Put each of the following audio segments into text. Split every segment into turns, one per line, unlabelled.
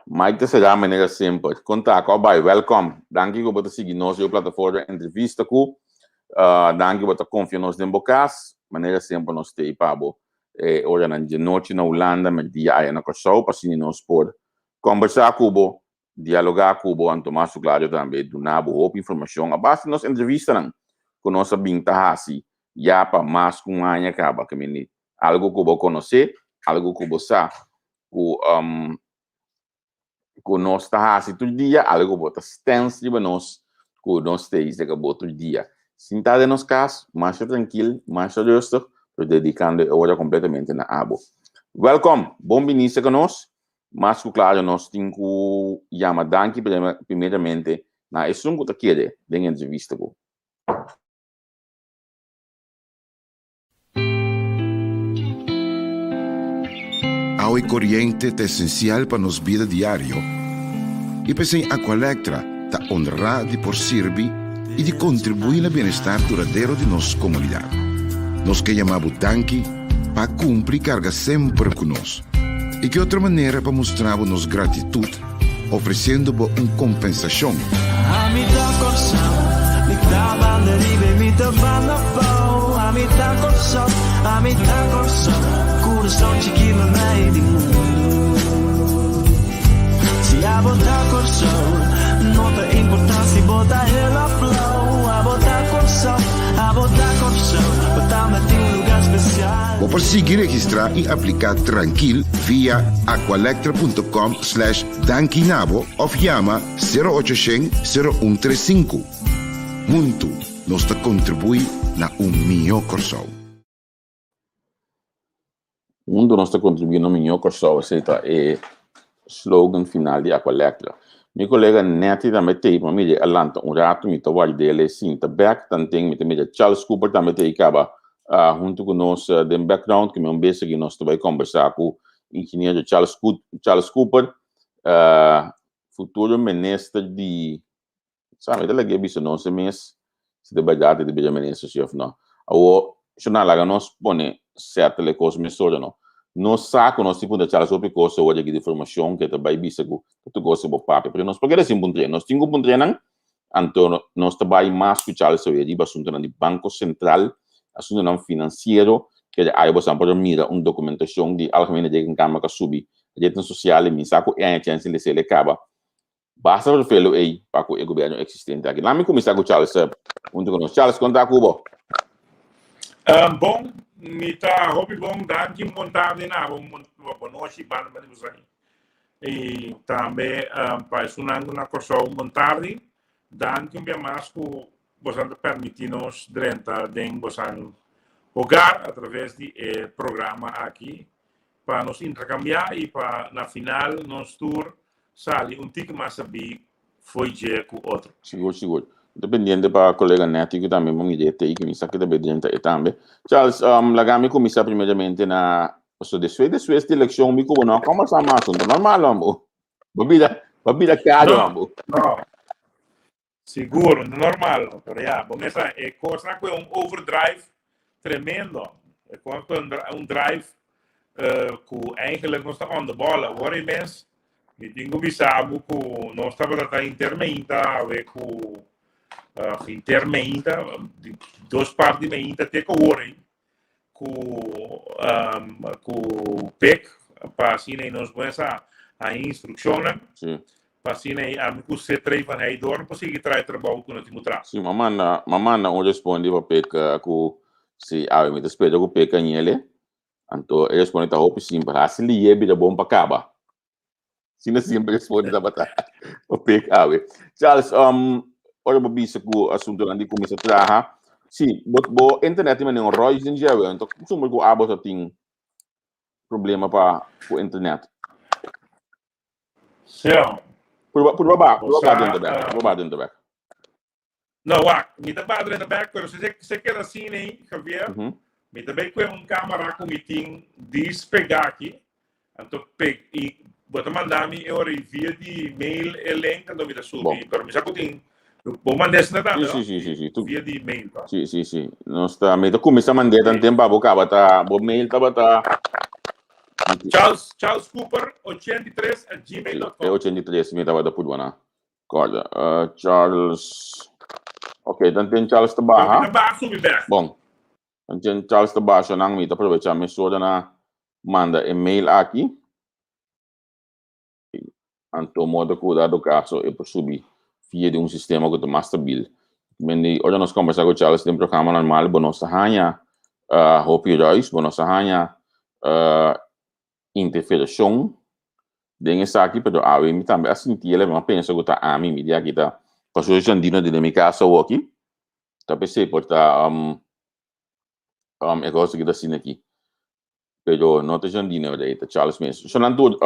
Mike ta será manera semper. Kon ta? Kò bai? Wèlkòm. Danki ku bo ta sigui nos riba plataforma Entrevista Ku. Danki bo ta konfia nos den bo kas. Manera semper nos ta ei pa bo e oranan djanochi na Hulanda, merdia aya na Kòrsou pa asina nos por kòmbersá ku bo, dialogá ku bo anto mas ku klaru tambe duna bo hopi informashon a base di nos entrevistanan ku nos a bin ta hasi ya pa mas ku un aña kaba. Kemindi algu ku bo konosé, algu ku bo sa ku ku nos ta hasi tur dia, algu ku bo ta stens riba nos ku nos ta hisa ka bo tur dia. Sintá den nos kas, masha trankil, masha rustig, pero dedikando e ora kompletamente na abo. Wèlkòm, bon biní serka nos. Mas ku klaro nos tin ku yama danki primeramente na esun ku ta kere den entrevista ku.
Awa i koriente ta esensial pa nos bida diario i p'esei Aqualectra ta onrá di por sirbi i di kontribuí na bienestar duradero di nos komunidat. Nos ke yama bo danki pa kumpli karga semper ku nos. I ki otro manera pa mustra bo nos gratitut ofresiendo bo un kompensashon?
Ami ta Kòrsou, mi ta banda riba i mi ta banda abou. Ami ta Kòrsou, ami ta Kòrsou, kurason chikí meimei di mundu. Si abo ta Kòrsou, no ta importá si bo ta hel òf blou. Abo ta Kòrsou, abo ta Kòrsou, bo tambe tin un lugá spesial.
Bo por sigui registrá i apliká trankil via aqualectra.com slash dankinabo òf yama sero ocho shen sero un tres sinku. Huntu nos ta kontribuí na un mihó Kòrsou.
Huntu nos ta kontribuí na un mihó Kòrsou, esei ta e slogan final di Aqualectra. Mi kolega Netty tambe t'ei pa mi a lanta un ratu, mi ta ward'el e sinta bèk, tanten mi ta mira Charles Cooper tambe t'ei kaba huntu ku nos den background, ku mi un bes aki nos ta bai kombersá ku ingeniero Charles Charles Cooper, futuro minister di Sa, mi ta lag'é bisa nos e mes si ta bèrdat e ta bira minister si òf nò. Awor, shonal, laga nos pone sètel e kos mesora no. Nos sa ku nos tin puntra Charles hopi kos awor aki di formashon ku e ta bai bisa ku ta tur kos bo papia, pero nos por keda sin puntr'é. Nos tin ku puntr'é nan, anto nos ta bai mas ku Charles awe riba asuntunan di Banko Sentral, asuntunan finansiero, kere ai bo san por a mira un dokumentashon di Algemene Rekenkamer ku a subi retnan sosial i mi sa ku e aña chèns tin les'el e kaba. Basta vervelo ei pa ku e gobierno existente aki. Laat mi kuminsá ku Charles huntu ku nos. Charles, kon ta ku bo?
Bon, mi ta hopi bon. Danki bon tardi na bo, bon nochi banda banda di boso. I tambe pa esunnan ku na Kòrsou bon tardi. Danki un bia mas ku boso ta permití nos drenta den boso hogar a traves di e programa aki pa nos interkambiá i pa na final nos tur sali un tiki mas sabí fo'i dje ku otro.
Sigur, sigur. Mi ta pendiente pa kolega Netty ku tambe bon idea t'ei, ku mi sa ku ta bay drenta e tambe. Charles, laga mi kuminsá primeramente na, pasobra despues despues di elekshon mi ku bo no a kòmbersá mas, no ta normal hombo. Bo bira, bo bira karo hombo.
No, no. Sigur, no normal, pero ya, bo mesa e kosnan ku e un overdrive tremendo. E kos ku un drive ku eigenlijk nos ta on the ball. Awor e mes, mi tin ku bisa bo ku nos tabata ta henter meinta awe ku henter meinta, dos parti meinta te ku awor ei. ku ku pek pa asina ei nos kuminsá haña instrukshonnan
Sí.
pa asina ei ami ku C3 van Heydoorn por sigui traha e trabou ku nos tin ku traha.
Sí, m'a manda, m'a manda un respondi pa pek ku si awe mi ta spera ku pek a ñele. Anto e respondi ta hopi simpel, hasi liye bira bon pa kaba. Sina siempre responde tabata o pek awe. Charles, um, ora bo bisa ku asuntonan di kuminsa traha, si, bo, bo internet tin manera un rois den dje awe, anto kustumber ku abo ta tin problema pa ku internet.
Sí.
Purba, purba ba,
Bo
purba ba
sa,
dentro bek, purba ba dentro bek.
No, wak, mi ta ba drenta bek, pero si se keda asina ei, Javier,
Mhm.
mi ta bai kue un kamera ku mi tin despegá aki, anto peg i bo ta manda mi e ora ei via di mail e link, anto mi ta
Bon.
subi, pero mi sa ku tin, bo manda esina tambe,
Sí,
no?
sí, sí, sí, sí. Tu,
Via di mail, no?
sí, sí, sí. Nos ta, mi ta kuminsá mand'é
Sí.
tanten pa bo kaba ta, bo mail tabata, mi
Charles, Charles Cooper 83 at gmail.com.
E 83 mi tabata put na. Corda. Charles. Ok, dan tin Charles te baha.
Mi ta baha subi bek.
Bon. Dan tin Charles te baha nan mi ta aprovecha mesora na manda e mail aki. Anto modo ku dado kaso e por subi via di un sistema ku ta mas stabil. Men di ora nos kombersá ku Charles den programa normal bo no sa haña hopi ruis, bo no sa haña interferashon den esaki, pero awe mi tambe a sinti el, mi a pensa ku ta ami, mi di aki ta pasobra Jandino den mi kas awoki, ta p'esei por ta e kos aki ta asina aki. Pero no ta Jandino verdad, e ta Charles mes. So nan tur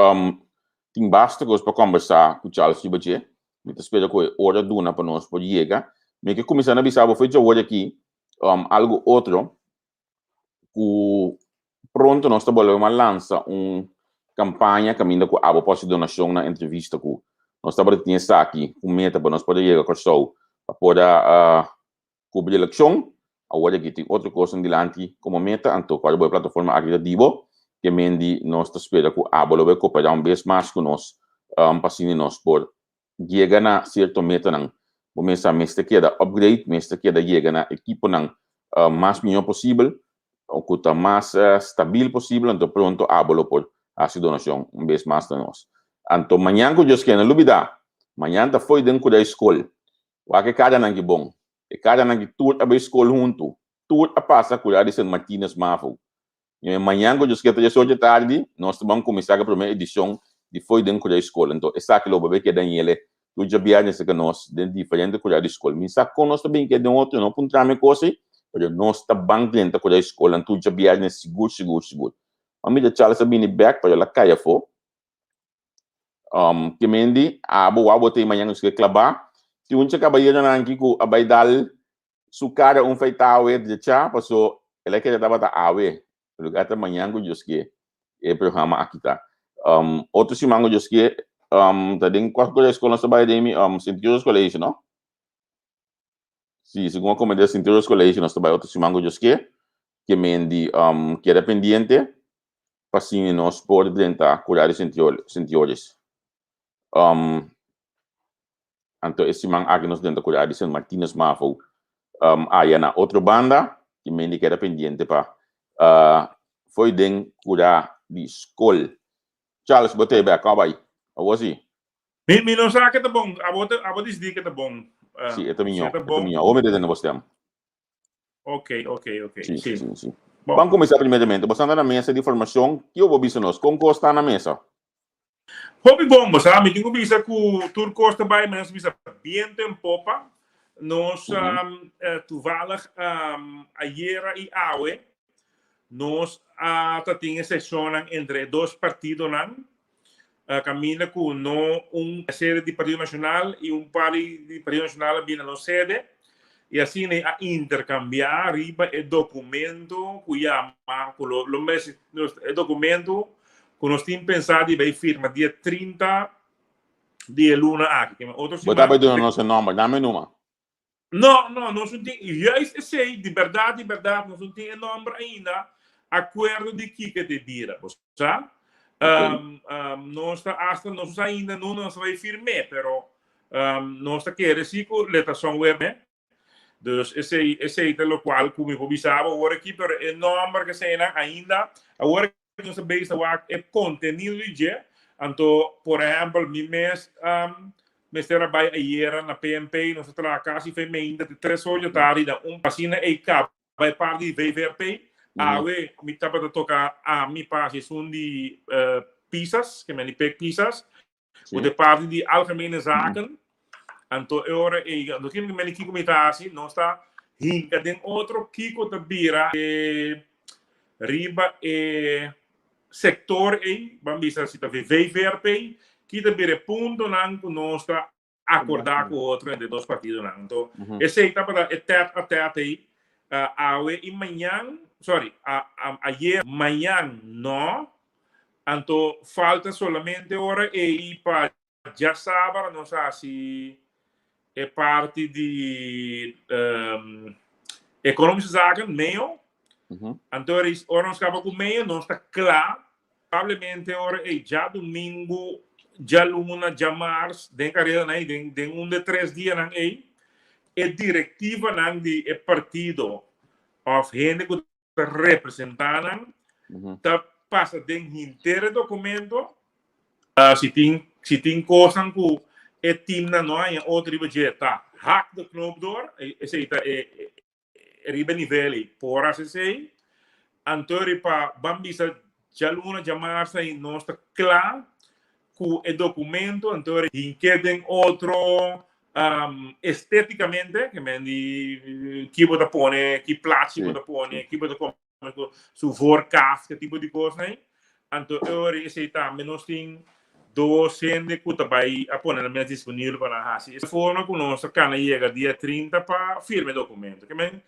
tin basta cos pa conversa cu Charles riba dje. Mi ta spera cu e ora duna pa nos por yega. Mi ke cuminsa na bisa bo fecha awor aki algo otro cu pronto nos ta bolbe mas lansa un campaña caminda cu abo por haci donacion na entrevista cu nos tabata tin esaki cu meta pa nos por a yega Corsou pa por a Kubri elekshon, awor aki tin otro kosnan dilanti komo meta, anto kual bo e plataforma aki ta di bo, ke men di nos ta spera ku abo lo bai koperá un bes mas ku nos pa asina nos por yega na sierto metanan. Bo mester mester keda upgrade, mester keda yega na ekiponan mas mihó posibel o ku ta mas stabil posibel, anto pronto abo lo por hasi donashon un bes mas na nos. Anto mañan ku Dios ke, no lubidá, mañan ta fo'i den kuda e skol. Wak e karanan ki bon. E karanan ki tur a bai skol huntu. Tur a pasa kura di Sint Martinus Mavo. I mañan ku Dios ke ta diesocho tardi, nos ta ban kuminsá ku e promé edishon di Fo'i den Kura di Skol. Anto esaki lo bo keda ñele tur djabièrnè serka nos den diferente kura di skol. Mi sa kon nos ta bin keda den otro, no puntra mi kos ei, pero nos ta ban drenta kura di skolnan tur djabièrnè sigur sigur sigur. M'a mira Charles a bini bèk, pero el a kai afó. Um, ke men di, abo wou bo te mañan nos ke klabá. Tin un kabayeronan aki ku a bai dal su kara un feita awe drecha, paso el a kere tabata awe. Lugar ta mañan ku Dios ke e programa aki ta. Um, otro siman ku Dios ke, um, ta den kua skol nos ta bai den mi, um, Sint Joseph College, no? Si, segun a komende Sint Joseph College nos ta bai otro siman ku Dios ke. Ke men di, um, keda pendiente. Pa asina nos por drenta kura di Sint Joris. Um, anto e siman aki nos drenta kura di Sint Martinus Mavo. Um, aya na otro banda, ki mendi keda pendiente pa uh, foi den kura di skol. Charles, bo te bek, bai. Awo si?
Mi no sa ke ta bon. Abo te, abo disidi ke ta bon.
Uh, si, e ta miño, e ta miño. Awo mi te tende bo stem.
Ok, ok, ok.
Sí, sí, sí. sí. Bon. Ban kuminsá primeramente. Bo sta na mesa di formashon. Kiko bo bisa nos? Kon kos ta na mesa?
Hopi bon, bo sa. Mi tin ku bisa ku tur kos ta bai, mi nos bisa biento en popa. Nos um, toevallig um, ayera i awe nos a ta tin e seshonnan entre e dos partidonan. Kaminda ku no un sede di Partido Nashonal i un par di Partido Nashonal a bini na nos sede i asina a interkambiá riba e dokumento ku yama ku lo lo mester e dokumento ku nos tin pensá di bai firma dia 30 di e luna aki.
Otro siman. Bo ta bai duna nos e nòmber, dame e numa.
No, no, nos no tin, juist esei, di berdad, di berdad, nos no tin e nomber ainda, acuerdo di kiko te bira, bo sa? Um, um, nos ta hasta, nos no sa ainda no nos ta bai firmé, pero um, nos ta kere si ku le ta somewhere, né? Dus esei, esei ta locual ku mi por bisa bo awor aki, pero e nomber ke eseinan ainda, awor nos ta bezig ta wak e kontenido di dje, anto por ehèmpel mi mes mester a bai ayera na PNP, nos a traha kasi fe meinta te tres or di tardi na un asina ei kaba e parti di VVRP, awe mi tabata toka ami pa hasi esun di Pisas, ke men di Pek Pisas, ku ta e parti di Algemene Zaken, anto e ora ei, anto kiko men di kiko mi ta hasi, nos ta hinka den otro kiko ta bira e riba e sektor ei, ban bisa si ta VVRP, ki ta bira e puntonan ku nos ta akordá ku otro entre dos partidonan. Anto esei tabata e tèt a tèt ei, awe i mañan, sorry, ayer, mañan no, Anto falta solamente ora ei pa djasabra nos hasi e parti di economische zaken, meo. Anto ora nos kaba ku meo nos ta kla. Probablemente ora ei djadumingu, djaluna, djamars, den karedanan ei, den den un de tres dianan ei, e direktivanan di e partido òf hende ku ta representá nan ta pasa den henter e dokumento. Si tin si tin kosnan ku e timnan no haña otro riba dje ta hak de knoop door, esei ta e riba e nivel ei por hasi esei. Anto riba ban bisa djaluna, djamars ei nos ta kla ku e dokumento, anto hink'é den otro esteticamente, ke men di ki bo ta pone, ki plachi bo ta pone, ki bo ta kome ku su voorkaft, e tipo di kosnan ei. Anto e ora esei tambe nos tin dos hende ku ta bai a pone nan mes disponibel pa nan hasi. E forma ku nos ta kana yega dia 30 pa firma e dokumento. Ke men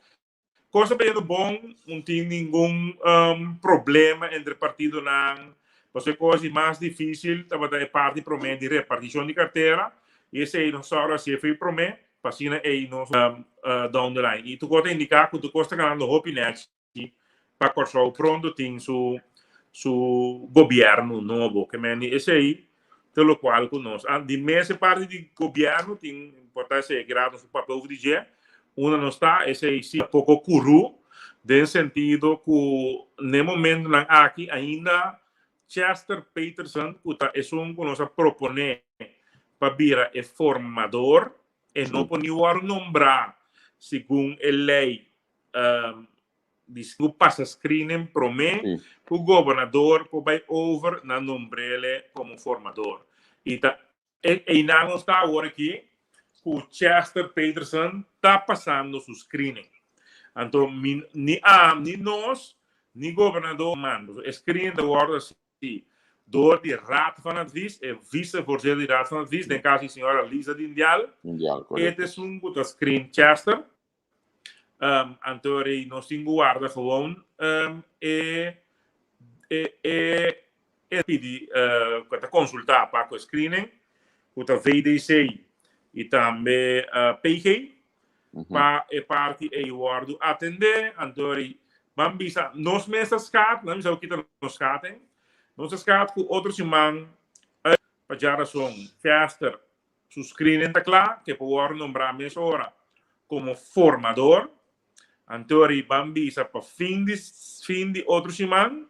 kos ta bayendo bon, no tin ningun problema entre partidonan. Pasobra e kos di mas difisil tabata e parti promé di repartishon di kartera i esei nos sòru hasié for promé pa asina ei nos down the line. I tur kos ta indiká ku tur kos ta ganando hopi nèchi pa Kòrsou pronto tin su su gobièrnu nobo. Ke men di esei ta lokual ku nos a di mes e parti di gobièrnu tin por ta esei ki rato nos por papia over di dje. Unda nos ta esei si poko kurú den sentido ku n'e momentonan aki ainda Chester Peterson ku ta esun ku nos a proponé pa bira e formador e no por ni wòrdu nombrá segun e lei di ku pasa screening promé ku gobernador por bai over na nombrele komo formador. I ta einan nos ta awor aki ku Chester Peterson ta pasando su screening. Anto mi ni ni nos ni gobernador manda. E screening ta wòrdu hasi dor di Raad van Advies, e vicevoorzitter di Raad van Advies, den kaso di señora Lisa Dindial.
Dindial,
E
korekto.
ta esun ku ta screen Chester. Anto rei nos tin ku warda gewoon e e e e pidi ku ta konsultá pa ku e screening ku ta VDC i tambe PG pa e parti ei wòrdu atendé. Anto rei ban bisa nos mes ta skat, nan bisa kita nos skating, nos ta skat ku otro siman pa djarason Chester Su screening ta kla, ke por wòrdu nombrá mesora komo formador. Anto riba bisa pa fin di fin di otro siman,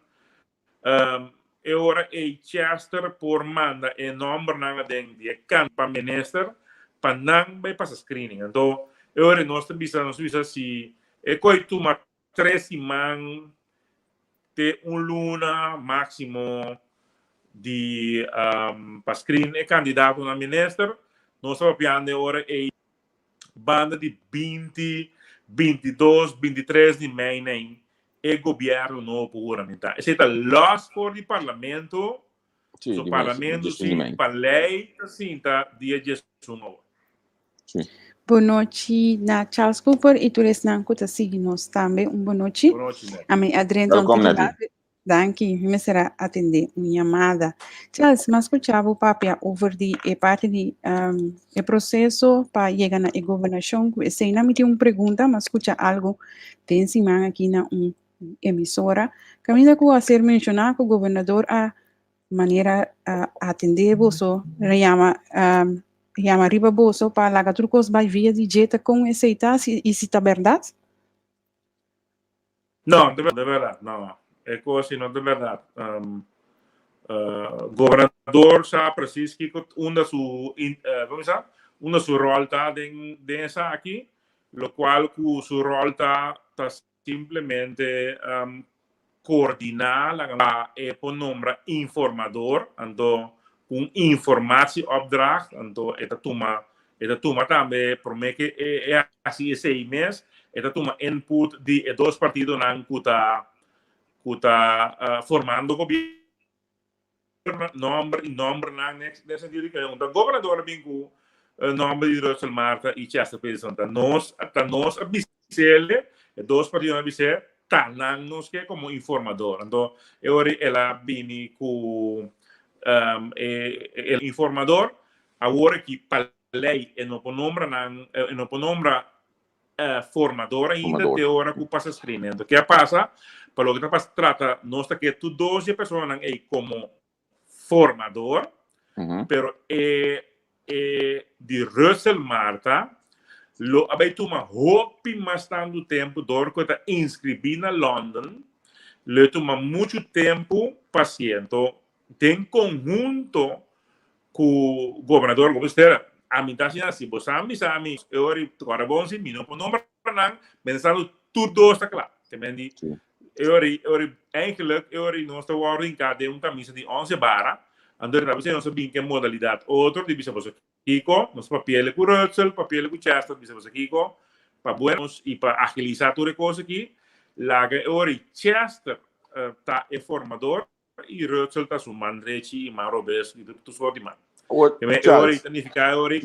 e ora ei Chester por manda e nòmbernan aden di e kan pa minister pa nan bai pasa screening. Anto e ora ei nos ta bisa nos ta bisa si e koi tuma tres siman te un luna máksimo di pa screen e kandidatonan minister. Nos ta papiando e ora ei banda di binti, bintidos, bintitres di mei nei e gobièrnu nobo por huramentá. Esei ta lòs for di parlamento.
Sí,
So
di mes,
parlamento
11 di
si
mei.
pa lei ta sinta dia 11 awor.
Sí.
Bonochi na Charles Cooper i tur esnan ku ta sigui nos tambe. Un bonochi.
Bonochi, Nettie.
Ami a drenta un
Welkom,
tiki
Nettie.
laat. Danki, mi mester a atendé un yamada. Charles, m'a skuchá bo papia over di e parti di e proseso pa yega na e gobernashon. Ku eseinan mi tin un pregunta, m'a skucha algu den siman aki na un emisora kaminda ku a ser menshoná ku gobernador a manera a atendé boso, yama yama riba boso pa laga tur kos bai via di dje ta kon esei ta si i si ta bèrdat?
No, no ta bèrdat, no. E kos si no ta bèrdat. Gobernador sa presis kiko unda su komo bisa unda su ròl ta den den esaki, lokual ku su ròl ta ta Simplemente coordiná laga pa e por nombra informador, anto cu un informatieopdracht, anto e ta tuma e ta tuma tambe prome ke e haci esey mes, e ta tuma input di e dos partidonan cu ta cu ta formando gobierno. Nomber y nombernan den sentido di que un ta gobernador a bin cu nomber di Russel Martha y Chester Peterson. Ta nos, ta nos a bisele, e dos partidonan a bisé, ta nan nos ke como informador. Anto e ora el a bini cu e e informador, awor aki pa ley e no por nombra nan, e no por nombra. Formador ainda te ora ku pasa screening. Anto ke a pasa? Pa loke ta pasa trata nos ta ke tur dos di e personanan ei komo formador, pero e e di Russel Martha lo a bai tuma hopi mas tantu tempu dor ku e ta inskribí na London, lo e tuma muchu tempu pasiento den konhunto ku gobernador ku mester ami ta asina si bo sa bisa mi e ora di kòrda bon si mi no por nombra nan pensando tur dos ta kla te men di e ora e ora eigenlijk e ora nos ta wòrdu hinká den un kamisa di onse bara anto ta bisa nos a bin ku e modalidat otro di bisa boso kiko nos papiele ku Rutsel papiele ku Chester bisa boso kiko pa buenos i pa agilisa tur e kos aki laga e ora Chester ta e formador I Rutzel ta su man drechi i man robes i tur sort di man.
Awor,
E
Charles,
ora ta nifiká e ora
e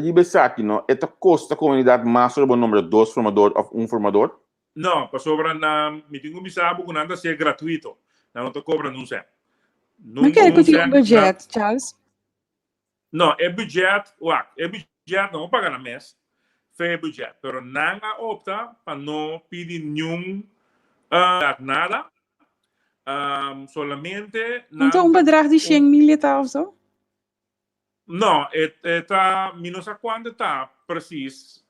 riba esaki no, e ta kosta komunidat mas ora bo nombra dos formador òf un formador?
No, pasobra na mi tin ku bisa bo ku nan ta hasié gratuito. Nan no ta kobra nun sèn.
Ma
Nun
kere ku
un
tin un
sèn.
budget, Charles?
No, e budget, wak, e budget nan por paga nan mes fe e budget, pero nan a opta pa no pidi niun nada, solamente nan
Anto un bedrag di shen mil e ta of so?
No, e e ta, mi no sa kuantu e ta precies,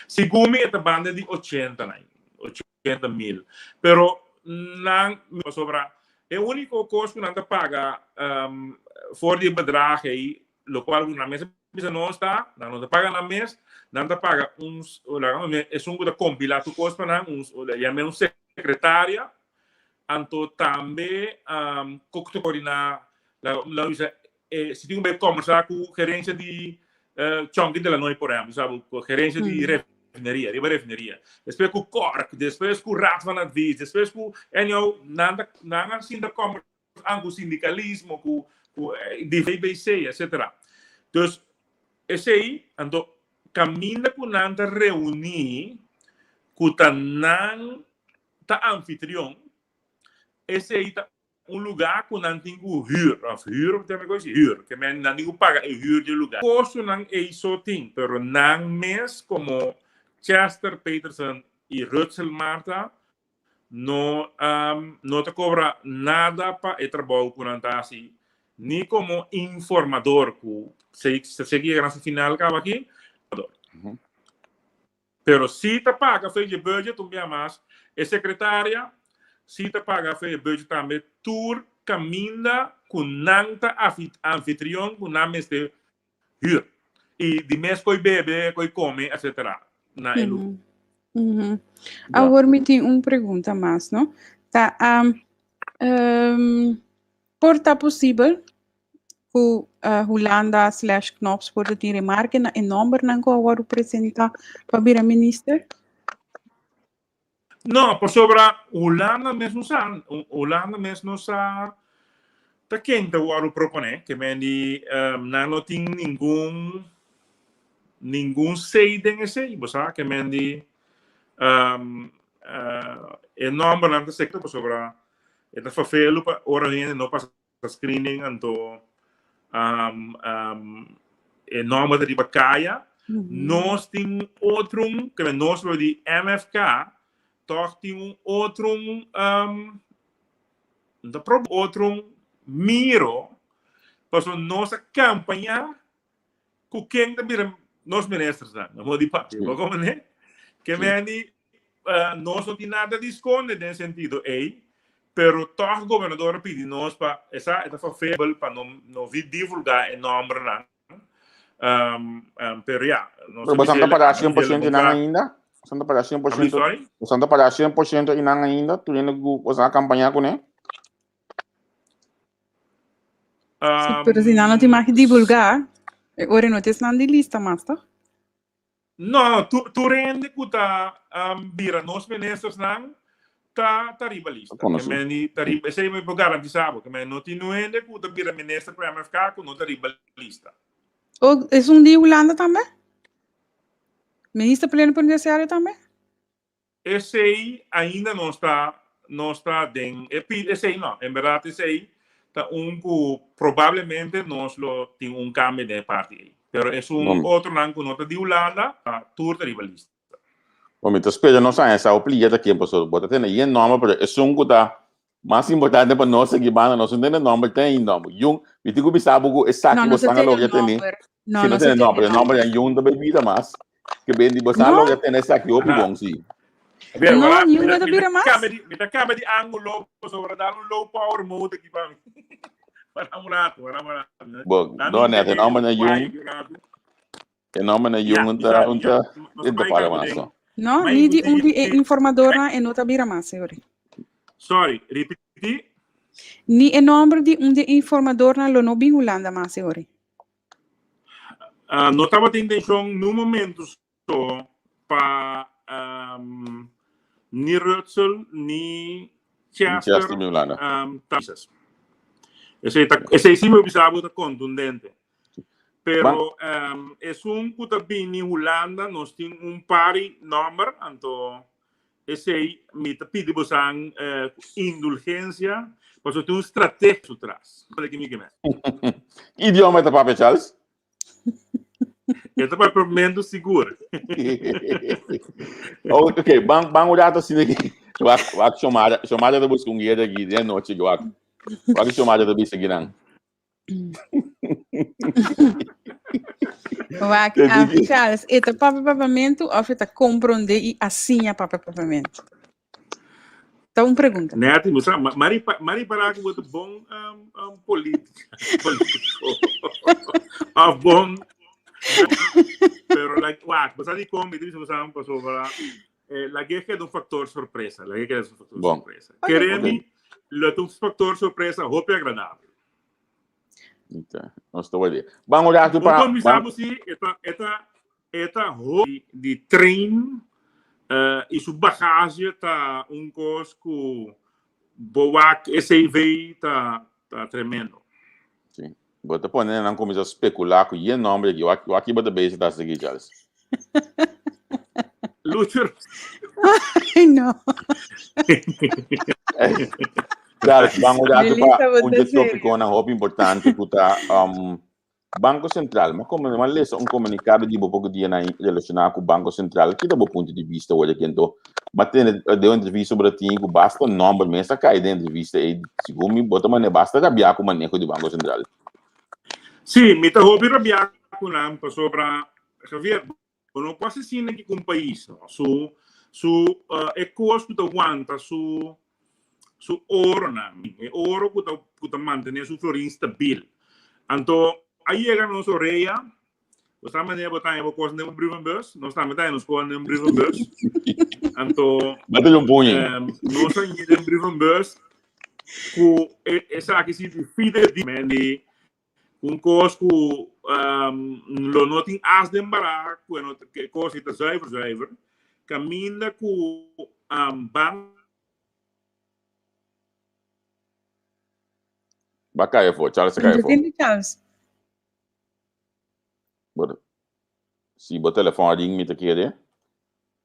segun mi e ta banda di ochenta nan, ochenta mil, pero nan, pasobra e úniko kos ku nan ta paga for di e bedrag ei, lokual ku nan mes a bisa nos ta, nan no ta paga nan mes, nan ta paga un, esun ku ta kompilá tur kos pa nan, un, yam'é un sekretaria, anto tambe ku ta koordiná, laga bisa, si tin ku bai kòmbersá ku gerensia di Chonky de la Noy por ehèmpel, sa bo, gerensia di refineria, riba refineria, despues ku Kork, despues ku Raad van Advies, despues ku, anyhow, nan ta, nan a sinta kòmbersá ku sindikalismo, ku ku di VBC, etcetera. Dus esei, anto kaminda ku nan ta reuní ku ta nan ta anfitrion, esei ta un lugá ku nan tin ku hür, òf hür, ta mi kosi, hür, ke men nan tin ku paga e hür di e lugá. Kostonan ei so tin, pero nan mes komo Chester Peterson i Rutsel Martha no no ta kobra nada pa e trabou ku nan ta hasi, ni komo informador ku se seki yega na su final kaba aki. Pero si ta paga fe dje budget un bia mas, e secretaria si ta paga fe e budget tambe tur caminda cu nan ta anfitrion cu nan mester huur. Y di mes coy bebe, coy come, etc. Na e lugar.
Awor mi tin un pregunta mas, no? Ta por ta posibel ku Hulanda slash Knops por ta tin remarke na e nòmbernan ku a wòrdu presentá pa bira minister?
No, pasobra Hulanda mes no sa, Hulanda mes no sa ta ken ta wòrdu proponé, ke men di nan no tin ningun ningun say den esei, bo sa, ke men di e nòmbernan ta sekto pasobra e ta fafelu pa ora hende no pasa screening anto e nomber ta riba kaya. Nos tin un otro, ke nos lo di MFK, toch tin un otro, ta proba otro miro, pasobra nos a kampaña ku ken ta bira nos ministersnan, na modo di papia, bo komprende? Ke meni nos no tin nada di skonde den sentido ei, pero tòg gobernador a pidi nos pa esa e ta favorabel pa no no divulgá e nòmbernan, pero ya, nos
Pero
a
boso
bis'é
ta paga
a
100%
bis'é
i nan ainda? Boso ta paga 100%?
Sorry?
Boso ta paga 100% i nan ainda? Tur hende ku boso a kampañá kuné?
Sí, pero si nan no tin mag divulgá, e ora no ta esnan di lista mas, toch?
No, no, tur hende ku ta bira nos ministersnan ta ta riba lista.
Konosí.
Ke men di ta riba, esei mi por garantisá bo, ke men no tin un hende ku ta bira minister pa MFK ku no ta riba lista.
O esun di Hulanda tambe? Minister plenipotenciario tambe?
Esei ainda nos ta nos ta den e pi esei no, en berdad esei ta un ku probablemente nos lo tin un kambio den e parti ei. Pero esun otronan ku no ta di Hulanda, tur ta riba lista.
Bon, mi ta spera nos haña sa oplia ta ken pasobra bo ta tene yen nòmber, pero esun ku ta mas importante pa nos aki banda nos no tene nòmber te ainda. Yun, mi tin ku bisa bo ku esaki
No,
bo
no ta
san a
tene
logra tene.
nòmber. No,
Si no
no ta
tene
tene
nòmber, e nòmber
nòmber.
yan Yun ta bai bira mas. Ke ben di bo san a
No,
logra tene esaki hopi bon, si.
Javier,
no,
wala,
Yun
mi
no
ta,
ta
mi ta
bira mas.
kambia di, mi ta kambia di ángulo pasobra dal un low power mode aki pa mi. Wara un ratu, wara un ratu.
Bo,
Dame
no
un
net, e nòmber na
guai
Yun,
aki un ratu.
e nòmber na
Ya,
Yun
mi sa,
un
ya,
ta,
nos
e ta
bai
paga
kaba
mas.
den.
No.
No,
Mai
ni di un di e
di,
informadornan e no ta bira mas, señor.
sorry, ripití.
Ni e nòmber di un di e informadornan lo no bin Hulanda mas, señor.
Ah, no tabata intenshon nun momento so pa um, ni Rutsel ni
Ni
Chester
Chester bin Hulanda.
um, ta Esei ta, esei sí mi bisa bo ta contundente. Pero um, esun ku ta bini Hulanda, nos tin un pari nomber, anto esei mi ta pidi bosan eh, indulgencia, pasobra tin un strategia su tras. Ki mi ke men.
Ki idioma e ta papia, Charles?
E ta papiamento sigur.
Oh, ok, ban, ban un rato asina aki. Wak, wak Xiomara, Xiomara ta busca un guera aki den noche, wak. Wak Xiomara ta bisa kinan.
Wak,
Te
ah,
diki.
Charles, e ta papia papiamento of e ta comprende i a siña papia papiamento? Ta un pregunta.
Neti, mo sa, mari, mari para ku bo ta bon um, um, política, político. Of bon, pero like, wak, bo sa di kon, mi ta bisa bo sa pasobra eh, lag'é keda un factor sorpresa, lag'é keda un factor
Bon.
sorpresa.
Ok.
Keremi, lo ta un factor sorpresa hopi agradabel.
Ita, nos ta wadi. Ban un rato
Un
pa
kon mi
ban
sa bo si, e ta, e ta, e ta hopi di train eh, i su bagage ta un kos ku bo wak e CV ta, ta tremendo.
Sí. Bo ta pone nan kuminsá spekulá ku yen nomber aki. Wak, wak bo ta bezig ta hasi aki, Charles?
Lucho.
Ay, no.
Charles, ban un rato pa
Melissa, bo
un
ta
dje
serio.
tópikonan hopi importante ku ta um, Banko Sentral. Ma komo ma lesa un komunikado di bo poko dianan relashoná ku Banko Sentral. Ki ta bo punto di bista awor aki anto? Ma tene den un entrevista bo ta tin ku basta nòmber mes a kai den entrevista ei. Segun mi bo ta mane basta rabiá ku maneho di Banko Sentral.
Sí, mi ta hopi rabiá ku nan pasobra, Javier, bo no por asesina ki ku un pais, no. Su, su, e kos ku ta wanta su, su oronan, e oro ku ta, ku ta mantené su florin stabil. Anto, a yega nos orea, bo sa manera bo ta haña bo kos den un brievenbus, nos tambe ta haña nos kos den un brievenbus. Anto,
Bate un puño.
nos a haña den brievenbus ku esaki si di fide di, men di Un kos ku lo no tin as den bara ku e no e kos ei ta zuiver zuiver kaminda ku ban
Ba kai afó, Charles a kai afó.
Entretende Charles.
Bo si bo telefòn a ring mi ta kere.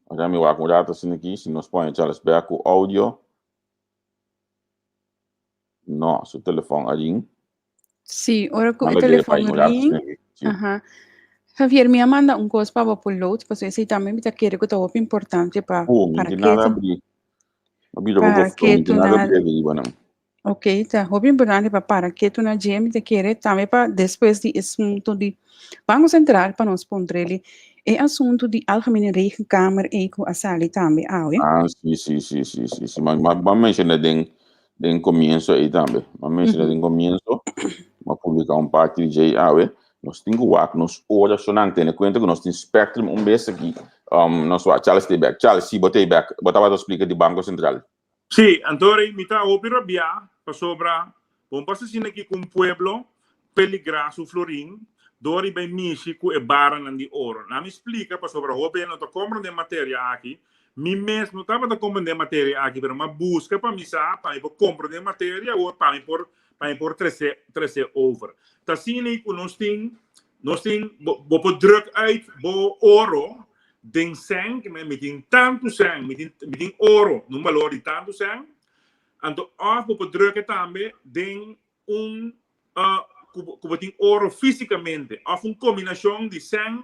Ora mi wak un rato asina aki si nos pone Charles bek ku audio. No, su telefòn a ring.
Sí, ora ku e
Manda kere pa
telefòn
un rato
ring.
asina aki. Sí.
Aha. Javier, mi a manda un kos pa bo por load, pasobra esei tambe mi ta kere ku ta hopi importante pa
Mi
para
tin nada
ketu.
abrí. A bira bo
Para
bofon, mi
ketu
tin nada
na
abrí ariba nan.
Ok, ta hopi importante pa para ketu na dje, mi ta kere tambe pa despues di asuntu di Banko Sentral pa nos puntr'eli e asuntu di Algemene Rekenkamer ei ku a sali tambe awe.
Ah, si, si, si, si, si, si. Ma, ma, ma menciona den, den comienzo ei tambe. Ma menciona den comienzo, ma publica un parti di dje awe. Nos tin ku wak nos ora sonan, tene cuenta ku nos tin Spectrum un bes aki. Nos wak, Charles stay back. Charles, si, bo tei back. Bo tabata splica di Banko Sentral.
Sí, anto rei mi ta hopi rabiá pasobra bo no por asesina aki ku un pueblo peligrá su florin dor di bai mishi ku e baranan di oro. Na mi splika pasobra hopi hende no ta komprendé materia aki. Mi mes no tabata komprendé materia aki pero mi a buska pa mi sa pa mi por komprendé materia awor pa mi por pa mi por trese trese over. Ta asina ku nos tin nos tin bo bo por druk uit bo oro Den sèn, ke mi tin tantu sèn, mi tin mi tin oro na un balor di tantu sèn, anto òf bo por druk e tambe den un ku bo tin oro físikamente òf un kombinashon di sèn